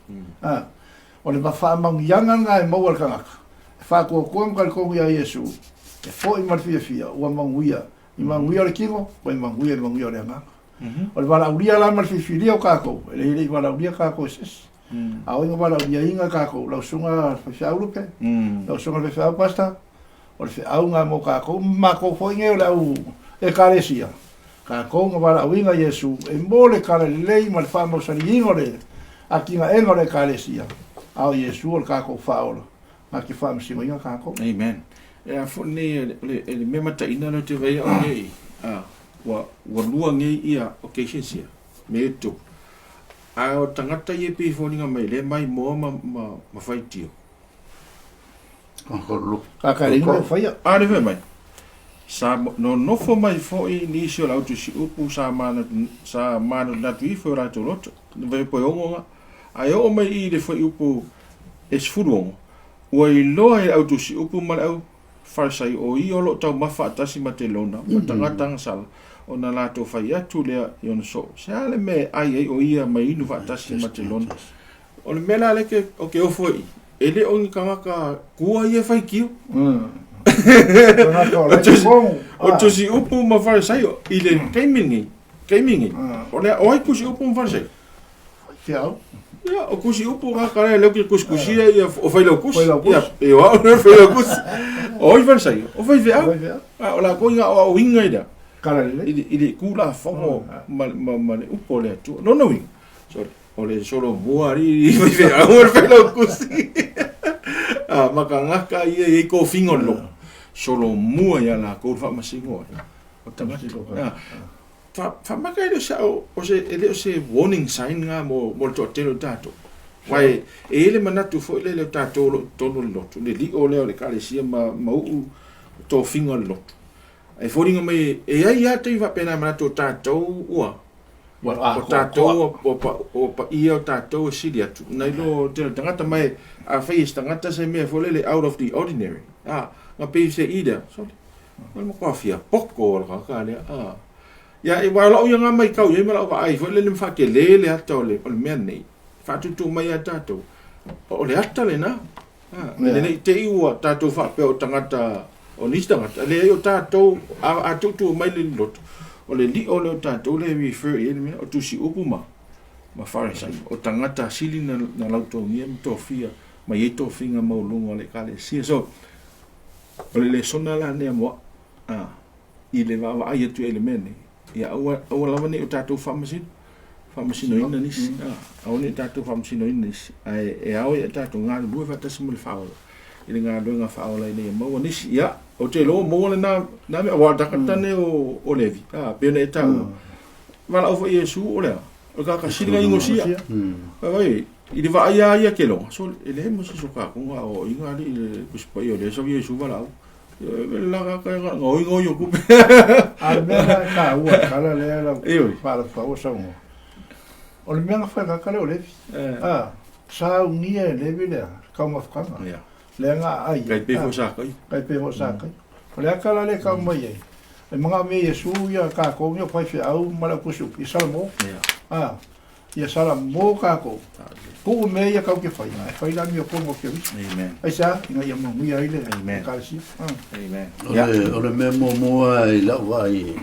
A, o le faamanuiaga lena e maua e le tagata, e faatuatua ma talitonu iā Iesu, e foi ma le fiafia, ua manuia, i manuia o le tino, toe manuia i manuia o le agaga. O le valaaulia la ma le filifilia o kākou, e le i valaaulia kākou e se isi. A o ai na valaauliaina kākou, lau susuga faifeau Lupe, lau susuga faifeau Pastor, o le feau lena mo kākou, ma matou foi nei o le au Ekalesia, kākou na valaauina Iesu e mo le tala lelei ma le faamausaliina o le atinaega o le Ekalesia, a o Iesu o le kākou faaola, na te faamasinoina kākou. Amen. E a foi nei e le, e le mea mataina lea ou te vaai au nei, a, ua, ua lua nei ia occasions ia, me e tupu. A o tagata ia e pei e foliga mai lea e maimoa ma, ma, ma faitio. A le fai mai, sa nonofo mai foi nisi o le autusiupu sa manatunatu ifo i o latou loto, pe ogo nga, ae oo mai i i le fuaiupu e 16, ua iloa e le autusiupu ma le au Farisai o ia o lo o taumafa faatasi ma Telona ma tagata agasala, ona latou fai atu lea i ona soo, Se a le mea e ai ai o ia ma inu faatasi ma Telona? O le mea la lea ke, o ke ofo i, e le o ni tagata kua ia e faitio. O tusi upu ma Farisaio i le taimi lenei, taimi lenei. O le o ai tusi upu ma Farisaio? Feau. Ia, o tusi upu ga kare leo ke kusikusia ia o failaukusi. Ia, e o au le failaukusi. O ai Farisaio? O faifeau. A o lakou i ga o auiga i lea. Kala lelei. I le Tulafono ma le upu o le Atua. Lona uiga, sorry. O le solomua alii faifeau ma le failaukusi. A ma tagata ia e i ai tofiga o le loto, solomua ia latou le faamasino ai o tagata. Faamaka e le o se o se e le o se warning sign lena mo le toatele o tatou. Aua e i ai le manatu foi lele o tatou o lo o i totonu o le lotu, le lio lea o le Ekalesia ma uu tofiga o le lotu. E foliga mai e i ai lava taimi faapena e manatu o tatou ua O tatou ua paia o tatou e sili atu nai lo tele o tagata ma e afai e se tagata se mea foi lele out of the ordinary a na pei se i lea sole o le matua fia poto o le tagata lea a ia e wa lau ia nga mai kau ia ma lau vaai foi lele ma faatele le ata o le mea nei faatutu mai ia tatou o le ata lena a ina nei te i ua tatou faapea o tagata o nisi tagata leai o tatou a tuutuu mai le loto o le lio lea o tatou lea e refer i ai le mea o tusi upu ma ma Farisai o tagata sili na lautogia ma tofia ma i ai tofiga maualuga o le Ekalesia. So o le lesona la lea mo au a i le vaavaai atu i ai i le mea lenei, ia aua, aua lava ne i o tatou faamasino. Faamasinoina nisi, aua ne i tatou faamasinoina nisi, ae e ao ia tatou galulue faatasi ma le faaola i le galuega faaola ina ia maua nisi. Ia, ou te iloa ua maua lena na mea, aua o le tagata lenei o Levi, a, pei ona e taua, valaau foi Iesu o le a? O le tagata sili ona inosia. Vaai, i le vaai lava ia keloga, sole, e leai ma se isi o tatou na aoaoina alii i le Tusi Paia o lea e sau Iesu valaau. Gaoigaoi o tupe. A o le mea la e taua i le tala lea lau faalafaua saunoa, o le mea na fai e le o Levi. A, saunia e Levi le taumafataga. Lea na aai. Tai pei foi sa kai. Tai pei foi sa kai. O le aka la lea e tau mai ai, e manaomia e Iesu ia tatou ia faifeau ma le aupusi i Salamo. A, Ia salamo tatou. Tuu mea ia tatou te faia, ae fai le amiotonu o Keriso. Amen. Aisea? Ina ia manuia ai le Ekalesia. Amen. O le mea muamua i lau vaai,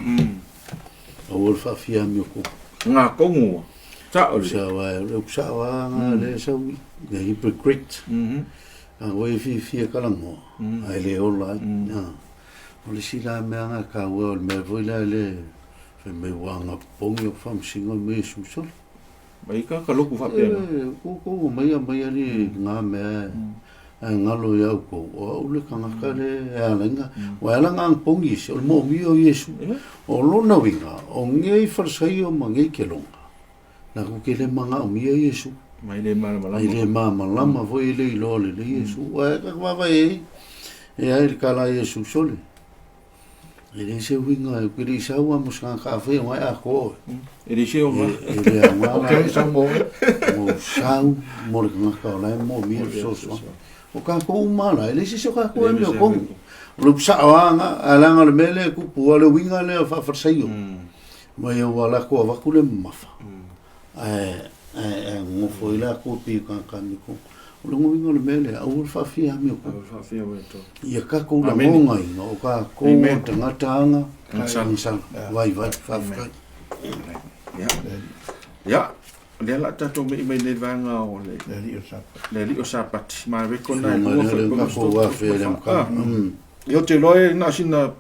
aua le faafia amiotonu. Ngā kongo. Sao le. Sao ai, o le upu sao a ngā le sau i, the hypocrite. A koe e fiafia kalamoa, ae le ola ai. O le isi la mea nga taua, o le mea foi lea le Fai mai ua agapopogi au faamasino ma Iesu solo. Mai ka ka loku faapena. E, koukou omai amai ali ngā mea ae galo ia oukou, o au le tagata le e alaina, ua e ala nga agapogi isi, o le moomia o Iesu. O lona uiga, o ngei Farisaio ma ngei Kelonga, latou te le magaomia Iesu. Mai le malamalama. Mai le malamalama foi e le iloa lelei Iesu. Ua e ka vaavaai ai, e ai le tala a Iesu sole. E leai se uiga, e le i sau a mo se tagata afai o gae atoa oe. E le se oga. E le aoga la. Ok, sau mo oe. Mo sau mo le tagata o la e moomia le fesoasoani. O tatou uma la, e leai se isi o tatou e mea tonu. O le upu sao lava lena, ae leaga o le mea lea e tupu, o le uiga lea o faa-Farisaio. Mai ua latou avatu le mamafa, ae ae nonofo ai latou e pei o tagata amiotonu. O le uiga o le mea lea, aua le faafia amiotonu. Aua le faafia amiotonu. Ia tatou lagonaina o tatou o tagata aga agasala, vaivai, faafetai. Ia, ia, lea la tatou mei mai nei vaega o le le alii o Sapati, ma record na e lua foi pa matou Ia, ou te iloa e na o sina,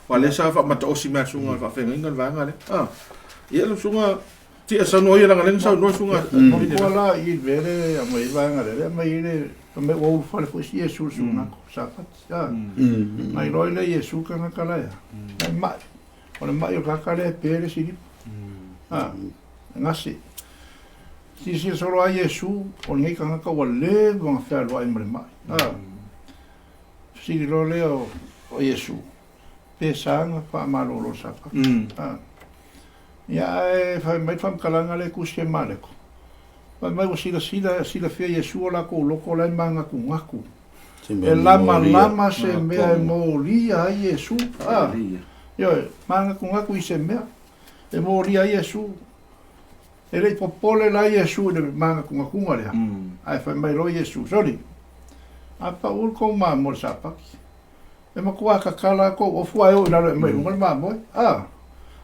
aua lea sa faamataosi mai e le susuga i le faafeagaiga le vaega lea. Ah, ia le susuga Tia saunoa ia leaga lea na saunoa susuga. Muamua la i le mea lea e aumai ai vaega lea, lea aumai ai le, fai mai ua ulufale foi si Iesu i le sunago, Sapati, a. Na iloa ai lea Iesu le tagata la e a, la e mai. O le mai o le tagata lea e pe le silipa, a, e gase. Silasila solo lava Iesu, o lenei tagata ua leva ona fealuai ma le mai, a. Fesili loa lea o Iesu, pe sa ona faamalolo le Sapati, a. Ia, ae fai mai le faamatalaga lea e tusi e Mareko, fai mai ua silasila, silafia e Iesu o latou loto la e manatunatu, e lamalama se mea e molia ai Iesu. A, ioe, manatunatu i se mea e molia ai Iesu. E le i popole la Iesu i le manatunatuga lea, ae fai mai loa Iesu, Soli, a pau le tou mamoe i le Sapati. E matua tatala atu ou ofu ae oo i lalo e aumai i luga le mamoe. A!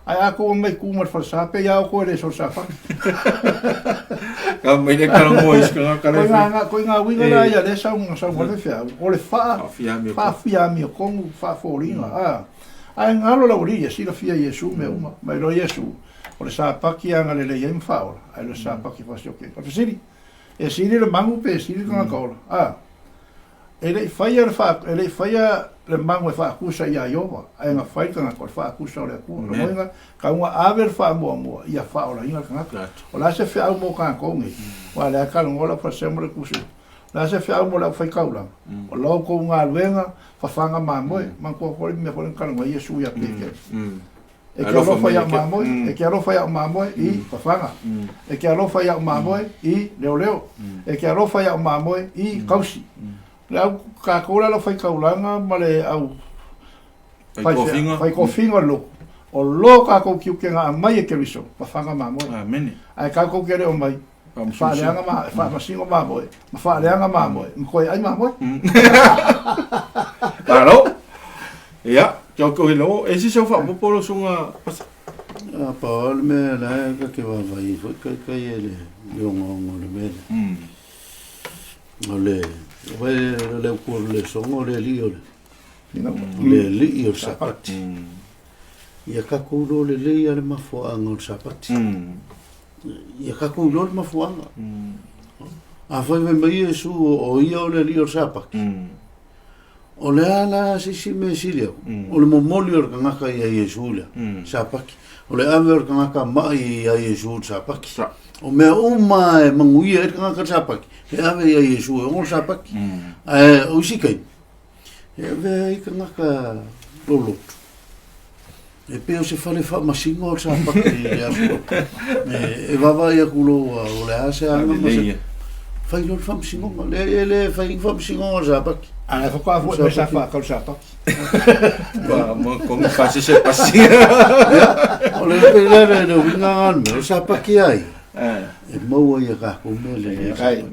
Ae a tou omai tu ma le falesa, pei lava outou e le solisafati. Ka mai le talanoa i se tagata le fai. Koe ngā uiga la ia lea sau sau ma le feau, o le faa, faafia amiotonu, faafoliga. A! Ae galo le aualii ia silafia e Iesu mea uma. Mai loa Iesu, o le sapati e agalelei ai ma faaola, ae le o le sapati faasioki ai. O le fesili, e sili le magu pe sili le tagata ola? A! E le i faia le faa, e le i faia le mago e faakusa iā Iowa, ae na fai le tagata o le faakusa o le Atua. O le uiga, tau na ave le faamuamua ia faaolaina le tagata. O le a se feau mo tatou nei? Aua o lea e talanoa lau faleseu ma le tusi, o le a se feau mo le aufaitaulaga? O la outou galuega fafaga mamoe, manatua foi le mea foi lea na talanoa ai Iesu ia Petero. E te alofa ia'u mamoe, e te alofa ia'u mamoe i fafaga. E te alofa ia'u mamoe i leoleo. E te alofa ia'u mamoe i kausi. Le au kākou la faitaulaga ma le au faitofiga o le lotu, o lo kākou tiute na aumai e Keriso, fafaga mamoe. Ae kākou te le omai, faaleaga ma, faamasino mamoe, ma faaleaga mamoe, ma toe ai mamoe. Malo. Ia, kia o koe lo, e sisa faapopo lo sunga pasa. A pa o le mea la e ka ke vaavaai foi kai kai e le le ogaoga o le mea lea. O le, o le le upu o le soga o le alii o le, le alii o le Sapati. Ia tatou iloa lelei lava le mafuaaga o le Sapati. Ia tatou iloa le mafuaaga. Afai fai mai Iesu o ia o le Alii o le Sapati, o le a la se isi mea e sili atu? O le momoli o le tagata ia Iesu lea, Sapati. O le ave o le tagata ma'i ia Iesu i le Sapati. O mea uma e manuia ai le tagata i le Sapati, e ave ia Iesu e ono le Sapati. Ae o isi taimi, E avea ai tagata lolotu. E pei o se fale faamasino o le Sapati i le aso. E vaavaai atu loa o le a se aga ma se... Fai loa le faamasinoga. Le, e le fai ni faamasinoga o le Sapati. A e faatoa foi mai sa faatau le Sapati. Ba, mo komi fasi se pasi. O le pe le le le uiga nga le mea, o le Sapati ai. E maua ia tatou mea lelei. Ai,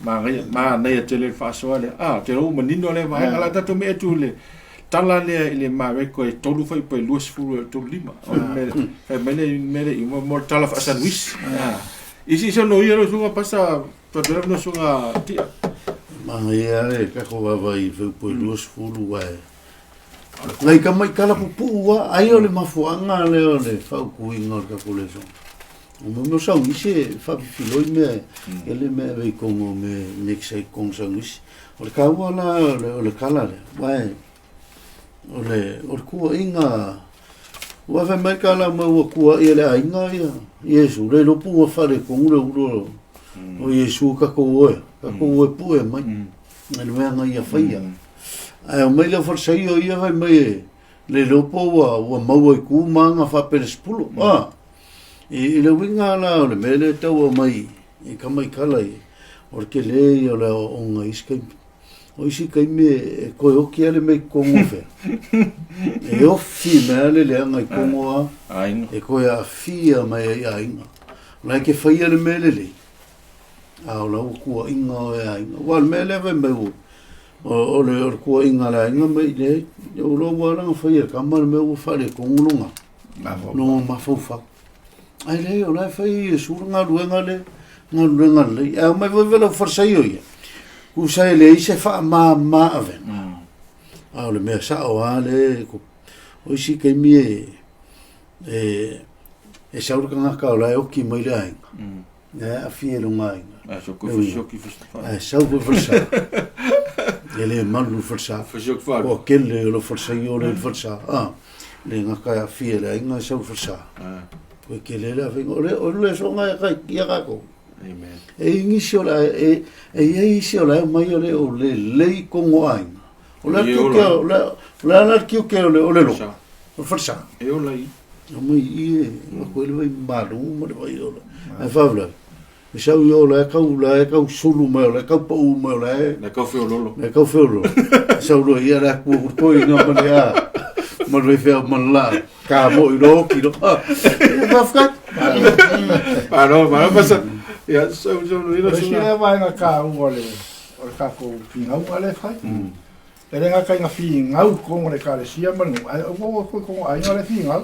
manaia, manaia tele le faasoa lea. Ah, te ua manino lea vaega. La tatou mee atu i le tala lea i le Mareko e 3 fuaiupu e 20 e 35. O le mea, fai mai le mea le i mo le tala faasanuisi. Ah. Isi se no ia lo suga pasa tatu no suga tia. Manaia le tatou vaavaai i fuaiupu e 20 ae Nai tama i tala pupuu a, ai o le mafuaaga lea o le faautuina o le tatou lesona. O mo mea o saunisi e faafifiloi mea e le mea ave i tonu o mea next ai tonu saunisi. O le taua la o le tala lea, aua o le o le tuuaiga ua fai mai tala mai ua tuuai e le aiga ia Iesu, le iloa po ua faaletonu le ulo o Iesu tatou oe, tatou oe pue mai. I le mea na ia faia. Ae omai le Farisaio ia fai mai e le iloa po ua, ua maua i ku ma aga faa-Pelesipulo. Ah, i le uiga la o le mea lea e tau aumai i tamaikala ia, o le tele ia o le aoaoga i isi taimi. O isi taimi e toe oti lava le mea i totonu o fea. E ofi mai lava le leaga i totonu o a, e toe aafia mai ai aiga. O la e te faia le mea lelei, a o la ua tuuaiga oe e aiga. Aua o le mea lea fai mai ua, o le tuuaiga a le aiga mai le, o lou lava la na fai e le tama le mea ua faaletonu lona, lona mafaufau. Ae leai, o la e fai e Iesu le galuega lea, galuega lelei. Ae omai foi lau Farisaio ia, tusa e leai se faamama avega. A o le mea sao lava lea, o isi taimi e sau le tagata o la e oti mai le aiga. E aafia i lona aiga. Ae sau koe fasioki falesa. Ae sau koe falesa. E le malu le falesa. Fasioki wharu. Kua kele o le falesa i o le falesa. Ah, le ngaka e aafia i le aiga e sau le falesa. Ah. Koe kele le awhenga. O le, o le songa e kai ia kako. Amen. E ingisi o le, e, e iai isi o le au mai o le o le lei kongo aiga. O le E kiuke, ola. o le, o le ala kiuke o le, o le lo. O le falesa. E ola i. O mai i e, o koe le vai malu ma le vai ola. Ae faavelave, e sau i o la e kau, la e kau sulu mai o la e kau pau mai o la e... La e kau feololo. La e kau feololo. E sau loa ia le aku o toi ngā ma le a. Ma le whea ma le la. Ka mo i lo ki lo. E whawhkai. Malo, malo, pasa. Ia, sau, sau, ilo, O le isi lea vaega taua o le, o le tatou finauga lea e fai. E le gata ina finau i totonu o le Ekalesia ma le nuu, ae aua ua toe totonu o aiga la e finau.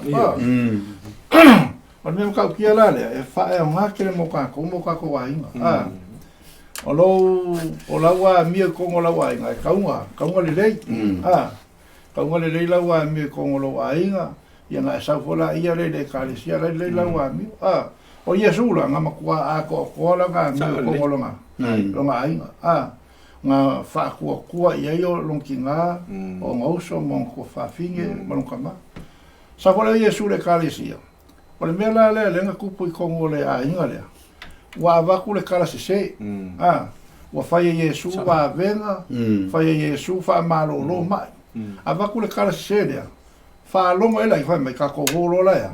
O le mea matautia la lea, e faaaoga tele mo tatou ma o tatou aiga. O lou, o lau amio i totonu o lau aiga, e tauga, tauga lelei. Tauga lelei lau amio i totonu o lou aiga, ia ona e sau foi laia lea i le Ekalesia, la e lelei lau amio. O Iesu la, na matua atoatoa lana amio i totonu o lona, lona aiga. Na faatuatua i ai o lona tina, o ona uso ma ona tuafafine ma lona tama. Sau foi lea o Iesu i le Ekalesia, o le mea la lea lea na tupu i totonu o le aiga lea, ua avatu le tala sese, a, ua fai e Iesu vavega, fai e Iesu faamalolo mai. Avatu le tala sese lea, Faalogo ela i fai mai tatou o loa la ea.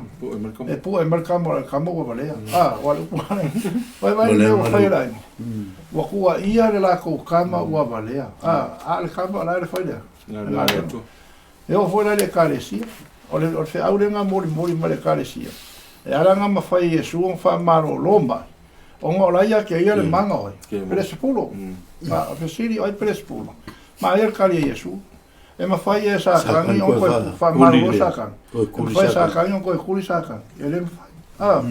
E pu'e mai le tama, le tama ua valea. A, ua le upu lea. Vai vai le mea ua fai e le aiga. Ua tuuaia le latou tama ua valea. A, a o le tama o la e le fai lea. Le galuega. E oo foi la i le Ekalesia, o le, o le feau lea na molimoli mai le Ekalesia, e ala ona mafai e Iesu ona faamalolo mai, ona o la e ia te ia le mana o ai? Pelesipulo. A, o le fesili, o ai Pelesipulo? Maea le tali a Iesu. E mafai e Satani ona toe faamalolo Satani. E mafai e Satani ona toe kuli Satani. E le mafai. A,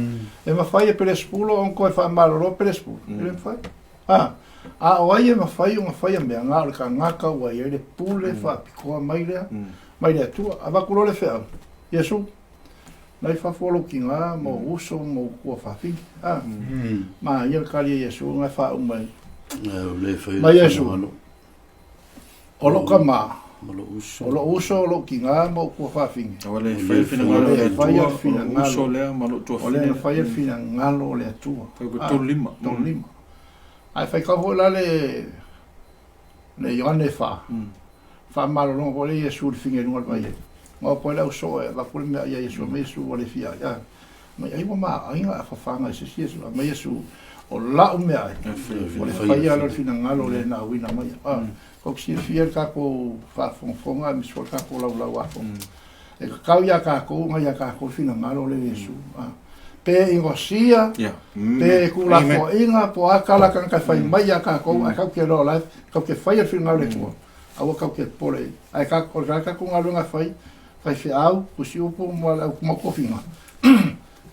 e mafai e Pelesipulo ona toe faamalolo Pelesipulo. E le mafai. A, a o ai e mafai ona faia mea, na o le tagata ua i ai le pule faapitoa mai lea, mai le Atua. Avatu loa le feau, Iesu. Nai fafo o lou tiga ma ou uso ma ou tuafafine. A, manaia le tali a Iesu na e faauma ai. Mai Iesu, O lou tama, o lou uso, o lou tiga ma ou tuafafine, o lea e faia le finagalo o lea na faia le finagalo o le Atua. Fuaiupu 35. 35. Ae faitau foi la le le Ioane 4, faamalologa foi lea Iesu i le fine i luga o le vai ai. Na o atu ai le ausoo e avatu le mea ia Iesu, aumai Iesu ua le fia ai. A, mai ai ua maaiga a fafaga e se isi Iesu, aumai Iesu o lau mea ai, o le faia lea o le finagalo o le na auina mai. A, tou te silafia le tatou faafogafoga aemaise foi le tatou laulau afoga. E tatau ia tatou ona ia tatou le finagalo lea o Iesu. A, pe inosia, pe tuulafoaiga, po o a tala a tagata e fai mai ia tatou, ae tatou te iloa o la e tatou te faia le finagalo o le Atua, aua tatou te popole i ai. Ae o le tatou galuega e fai, faifeau, tusiupu ma le au mau tofiga,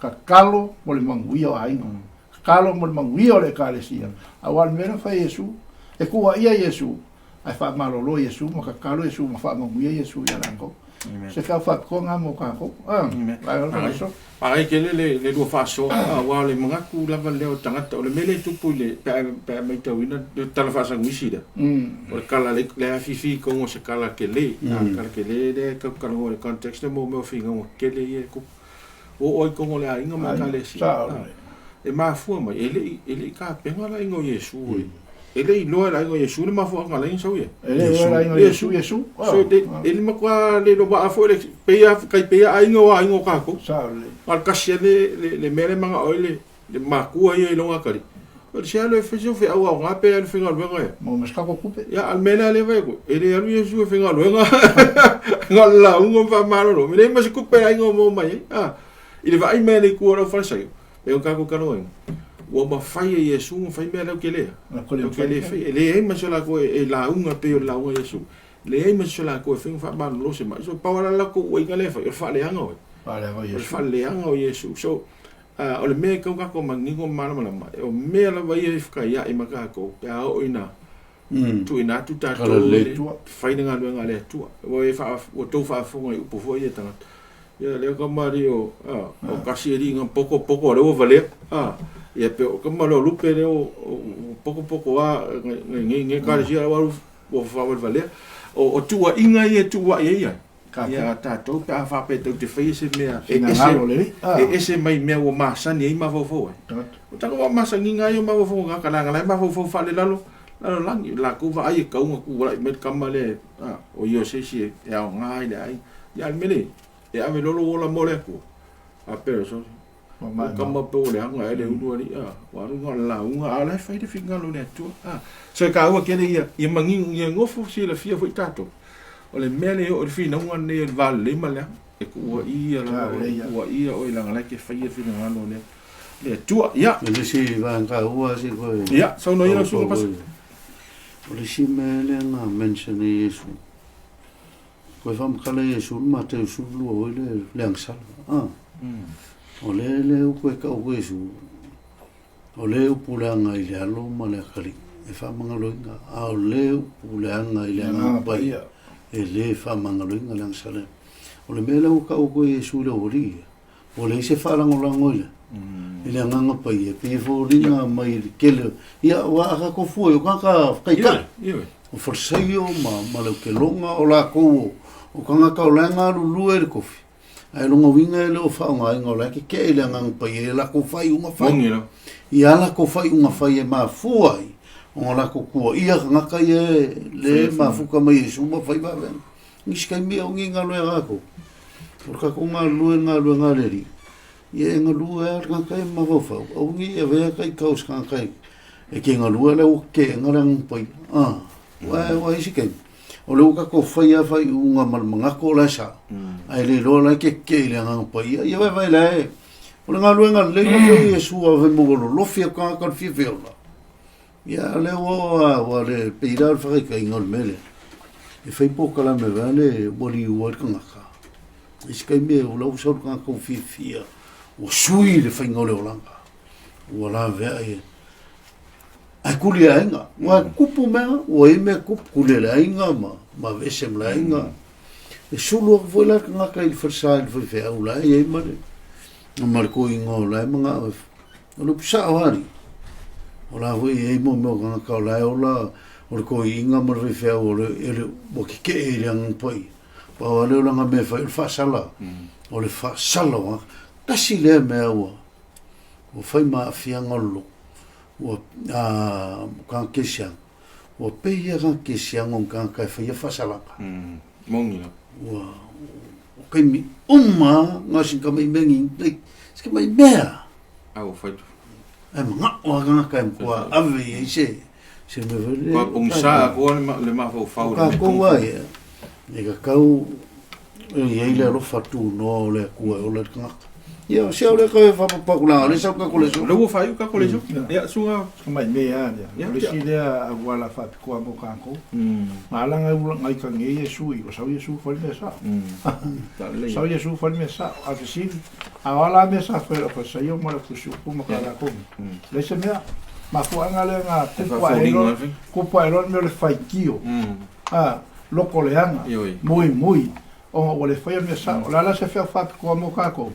tatalo mo le manuia o aiga, tatalo mo le manuia o le Ekalesia. Aua o le mea lea na fai e Iesu, e tuuaia Iesu, ae faamalolo Iesu ma tatalo Iesu ma faamanuia Iesu ia latou. Se feau faapitoa lena mo tatou. Faafetai tele le lua faasoa, aua o le manatu lava lea o tagata, o le mea lea e tupu i le, pe a, pe a matauina le tala faasaguisi lea, o le tala le afifi i tonu o se tala tele, tala tele lea e tau talanoa i le context lea mo mea o finauga tetele ia e tupu. Ua oo ai i totonu o le aiga ma Ekalesia. E mafua mai, e le i tapena le aiga o Iesu. E le i iloa e le aiga o Iesu le mafuaaga na ala ai ona sau ia. E le i iloa e le aiga o Iesu Iesu. So, e le matua le iloa foi le, pei lava, tai pei lava aiga o aiga o tatou. Na o le tasi lava le mea lea e manao ai le matua ia i lona atalii. O le se alu e fai sau feau aoga pe alu e faigaluega ea. Maua ma se tatou tupe. Ia, a o le mea lea lea e fai atu, e le alu Iesu e faigaluega. Na o le lauga ma faamalolo. E leai ma se tupe a le aiga o maua mai ai. A, i le vaai mai a le itu o le aufalesaio, pei ona tatou talanoaina, ua mafai e Iesu ona fai mea latou te le, latou te le faia. E leai ma se latou e lauga pei o le lauga a Iesu. E leai ma se latou e fai ona faamalolo se mai. So, pau lava le latou uaiga lea e fai, o le faaleaga o ai? Faaleaga o Iesu. O le faaleaga o Iesu. So, o le mea e tatau ona tatou manino ma malamalama, o mea lava ia e fetaiai ma tatou pe a oo ina tuuina atu tatou i le fai le galuega a le Atua. Ua e faa, ua tou faafofoga i upu foi ia tagata. Ia lea kamali'i o, a, o kasi alii na poto poto lea ua valea. A, ia pe o kama lea o lupe lea o, o poto poto a ngai ngai ngai ekalesia ua alu ua faavalevalea. O tuuaiga ia e tuuai ai ai. Ia tatou pe a faapea tou te faia se mea e ese, e ese mai mea ua masani ai mafaufau ai. O tatou faamasaniga ai o mafaufau o tagata leaga la e mafaufau faalelalo lalolagi. O latou vaai e tatau ona tulai mai le tama lea o ia o se isi e aoga i le aiga. Ia a o le mea lea e ave loa lou ola mo le Atua, faapea sole, o tama pe ua leaga ea le ulu alii, a, ua alu na o le lauga, a o la e fai le finagalo o le Atua. A, so e taua tele ia, ia manino, ia nofo silafia foi tatou. O le mea lea e oo i le finauga lenei o le va lelei ma le leaga, e tuuaia lava oe, e tuuaia oe leaga o la e te faia le finagalo o le, le Atua. Ia. O le isi vaega taua se koe. Ia, saunoa ia lau susuga Pasa. O le isi mea lea na mention e Iesu, Koe faamatala Iesu le Mateo 12 foi le le agasala. Ah. O le le upu e tau ko Iesu, o le upu leaga i le alo ma le atalii e faamagaloina, a o le upu leaga i le Agaga Paia e le faamagaloina le agasala. O le mea lea ua tau atu e Iesu i le aualii ia, ua leai se faalagolago i le i le Agaga Paia, e pei e foliga mai i le tele, ia aua a tatou fua i o tagata taitai, o Farisaio ma ma le Aukeloga, o latou o tagata o la e galulue i le tofi, ae lona uiga e le o faaaogaina o la e tetee i le Agaga Paia i a latou faaiuga fai. I a latou faaiuga fai e mafua ai ona latou tuuaia tagata ia lea e mafuta mai e Iesu ma fai vavega. Nisi taimi e ogi galuega a kou. O le tatou galulue i le galuega a le Alii, ia e galue lava le tagata ia ma mafaufau, aua ne i avea taitau i se tagata e te galue a o la ua teena le Agaga Paia. Aua isi taimi, o lea ua tatou faia lava faaiuga ma le manatu o la e sao, ae le iloa o la e tetee i le Agaga Paia. Ia vaevae la e, o le galuega lelei na fai e Iesu a fai mai ua lolofi atu tagata i le fiafia ola. Ia, o lea ua, ua le, pei la o le faataitaiga o le mea lea, e fai polokalame vae le ua liua ai le tagata. I se taimi o la ua sau le tagata ua fiafia, ua sui le faiga o le olaga, ua laveai e. Ae kuli e aiga, ua kupu mea, ua i ai mea kupu, kuli e le aiga ma, ma aveese ma le aiga. E sulu atu foi la le tagata i le falesa i le faifeau la e i ai ma le. Ma le koiga o la e magao e o le upu sa'o alii. O la foi e i ai mo mea o tagata o la e ola o le toeaina ma le faifeau o le e le ua tete'e i le Agaga Paia. Pau lava lea o lana mea e fai o le faasala, o le faasala o tagata. Tasi lea mea ua ua fai ma aafiaga o le lotu, ua tagata kerisiano, ua pei lava tagata kerisiano o ni tagata e faia faasalaga. Moni lava. Ua o taimi uma lava na o sina tamai mea ni si tamai mea. A ua fai. Ae manao lava tagata e matua ave i ai se se mea foi lele. Ua pogisa atoa le mafaufau. O tatou lava ia, e tatau e i ai le alofa tunoa o le Atua e ola ai le tagata. Ia, se o lea toe faapapaku leaga o lea e sau le tatou lesona. O lea ua faaiu tatou lesona. Ia, susuga. Tamai mea lava lea. O le isi lea auala faapitoa mo tatou. Na ala na itagia ai Iesu i, ua sau Iesu fai le mea sao. Sau Iesu fai le mea sao. A o le fesili, a o a la mea sa fai e lau Farisaio ma lau Tusi-upu ma Kalakogi? Leai se mea. Mafuaaga lea na tupu ae loa, tupu ae loa le mea o le faitio, a, loko leaga, muimui, ona ua le faia le mea sao. O le a la se feau faapitoa mo tatou?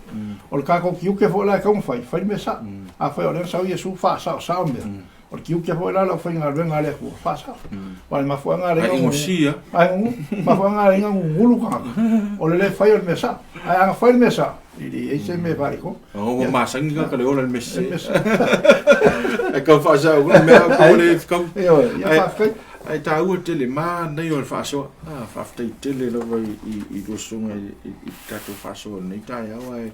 O le tatou tiute foi la e tatau ona fai, fai le mea sao. Afai o lea na sau Iesu faasaosao mea, O le tiute foi la o le aufaigaluega a le Atua, faasao. Aua o le mafuaaga lea Ai gosia. Ai mafuaaga lea gugulu tagata, o le le fai o le mea sao. Ae ana fai le mea sao, e leai se mea e faaletonu. O ua masani tagata le ola i le mea sese. Ai kau faasao le mea ko le kau. Ioe, ia faafetai. Ae taua tele manaia o le faasoa. Ah, faafetai tele lava i lua susuga i le tatou faasoa i lenei taeao ae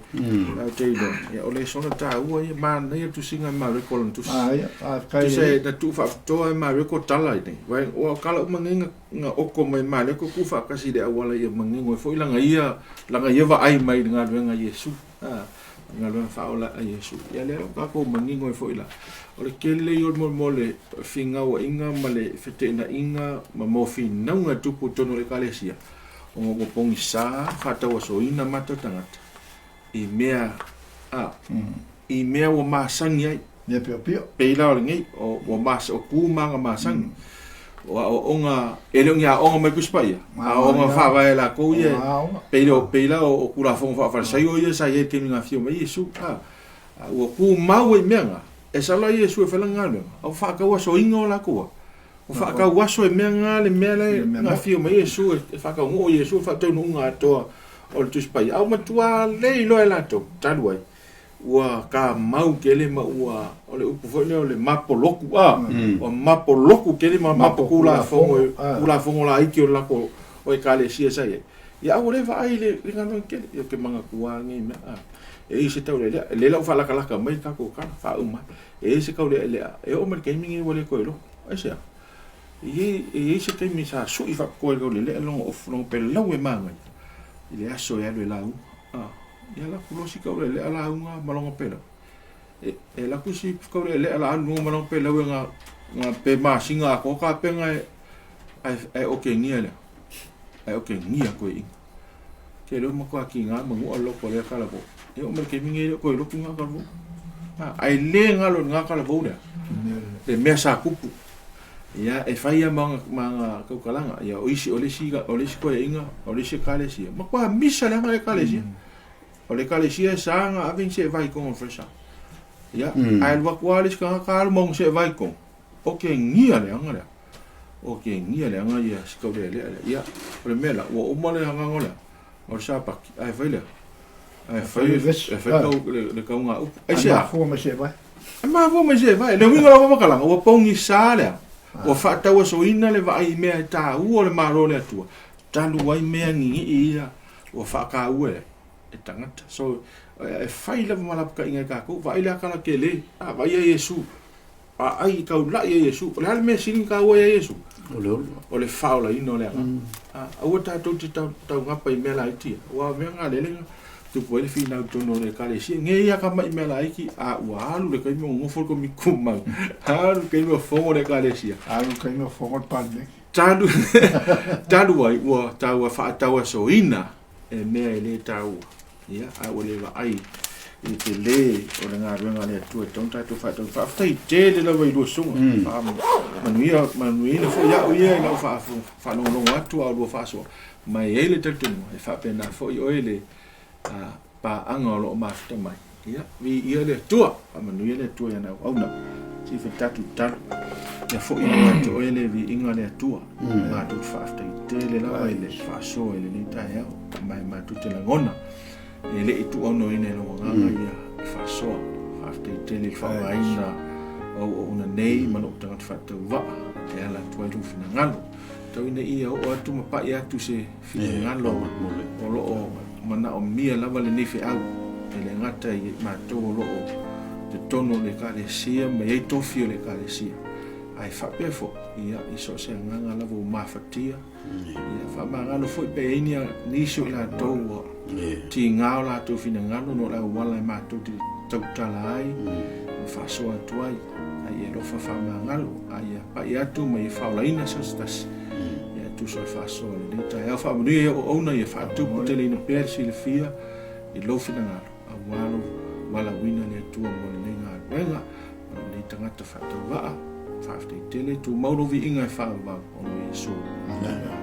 ou te iloa, ia o le sola taua ia, manaia le tusiga e Mareko lana tusi. Ah, ia, faafetai. Tusa e na tuu faapitoa e Mareko tala i nei. Ua o tala uma nei na oko mai Mareko tuu faatasi i le auala ia manino ai foi lana ia, lana ia vaai mai i le galuega a Iesu. Ah, galuega faaola a Iesu. Ia lea ua tatou manino ai foi la, o le tele ia o le molemole finauaiga ma le feteenaiga ma mo finauga e tupu i totonu o le Ekalesia, ona ua pogisa faatauasoina matou tagata i mea a, i mea ua masani ai. Mea piopio. Pei la o lenei, o, ua mas, o ku ma aga masani. O aoaoga, e le o ni aoga mai Tusi Paia, aoaoga faavae a latou ia, pei o, pei la o, o Tulafono Faa-Farisaio ia sa i ai i le taimi na afio mai ai Iesu. A, a ua tumau ai i mea na, e sau la Iesu e fai lana galuega, a ua faatauasoina o latou a. Ua faatauaso e mea na le mea la na afio mai ai Iesu e faataunuu Iesu i le faataunuuga atoa o le Tusi Paia. A ua matua le iloa e latou, talu ai, ua kamau tele ma ua, o le upu foi lea o le mapoloku, a, ua mapoloku tele ma mapo Tulafono, Tulafono laiti o le latou o Ekalesia sa i ai. Ia a ua le vaai i le galuega tele. Ia ou te manatua lava lenei mea, a, e i ai se taulealea, lea la ua faalatalata mai le tatou tala, faauma ai. E i ai se taulealea, e oo mai i le taimi lenei ua le toe iloa. Aisea? E i ai se taimi sa sui faapitoa i le taulealea lona ofu, lona pelau e manaia i le aso e alu e lauga. A, ia alu atu loa si taulealea lauga ma lona pelau. E, e alu atu si taulealea la alu luga ma lona pelau e na, na pe masina atoa tapena e, ae, ae okegia lea. Ae okegia koe inga. Ke leo matua tiga manua le loto o lea talavou. E oo mai le taimi nei e le o toe lotu lena talavou. Ae le galo i lena talavou lea le mea sa tupu. Ia, e fai lava ma ma ana tautalaga. Ia, o isi, o le isi, o le isi toeaiina, o le isi Ekalesia, matua misa leaga le Ekalesia. O le Ekalesia e sa ona ave ni seevai i totonu o le falesa. Ia, ae alu atu lava le isi tagata alu ma ona seevai i totonu. O ke gia leaga lea. O ke gia leaga ia si taulealea lea. Ia, o le mea la, ua uma le agaga lea, o le Sapati, ae fai lea. Ae fai, e fai tau, le, le kauga upu. Aisea? Mafua mai seevai. E mafua mai seevai. Le uiga o lau faamatalaga, ua pogisa lea. Ua faatauasoina le vaai i mea e taua o le Malo o le Atua, talu ai mea gigii ia ua faataua e e tagata. So, e fai lava ma lapataiga e tatou. Vaai le akala tele, a, vaai ia Iesu. Vaai i taulai e Iesu. O le a le mea sili ona taua ia Iesu? O le ola. O le faaolaina o le agaga. Aua tatou te taugapa i mea laiti ia. Aua o mea na lele na tupu ai le finau i totonu o le Ekalesia. Nei ia ka mai mea laiti, a ua alu le taimi o nofo le Komiti Tumau. Alu le taimi o fono le Ekalesia. Alu le taimi o fono le Palemene. Talu, talu ai ua taua faatauasoina e mea e le taua. Ia, a ua le vaai i le tele o le galuega a le Atua e tatau ona tatou faatau. Faafetai tele lava i lua susuga. Manuia, manuiaina foi au ia i lau faalogologo atu a o lua faasoa. Ma e i ai le talitonuga, e faapena foi oe le paaga o lo o mafuta mai. Ia, viia le Atua, faamanuia le Atua i ana auauna. Se i fai tatou tatalo. Ia foi mai ia te oe le viiga le Atua. Matou te faafetai tele lava i le faasoa i lenei taeao, ma e matou te lagona e le i tuuaunoaina e lou agaga ia le faasoa. Faafetai tele i le faaaogaina o auauna nei ma lou tagata faatauvaa e ala atu ai lou finagalo. Tau ina ia oo atu ma pai atu se finagalo o lo o manaomia lava lenei feau, e le gata i matou o lo o totonu o le Ekalesia ma i ai tofi o le Ekalesia, ae faapea foi ia i so o se agaga lava ua mafatia, ia faamagalo foi pe i ai ni nisi o i latou ua tiga o latou finagalo ona o le auala e matou te tautala ai ma faasoa atu ai, a ia alofa faamagalo, a ia pai atu ma ia faaolaina so o se tasi ia e tusa o le faasoa o lenei taeao. Faamanuia i auauna ia faatuputeleina pea le silafia i lou finagalo aua lou valaauina le Atua mo lenei galuega ma lenei tagata faatauvaa. Faafetai tele, tumau lou viiga e faavavau ona o Iesu. Amen.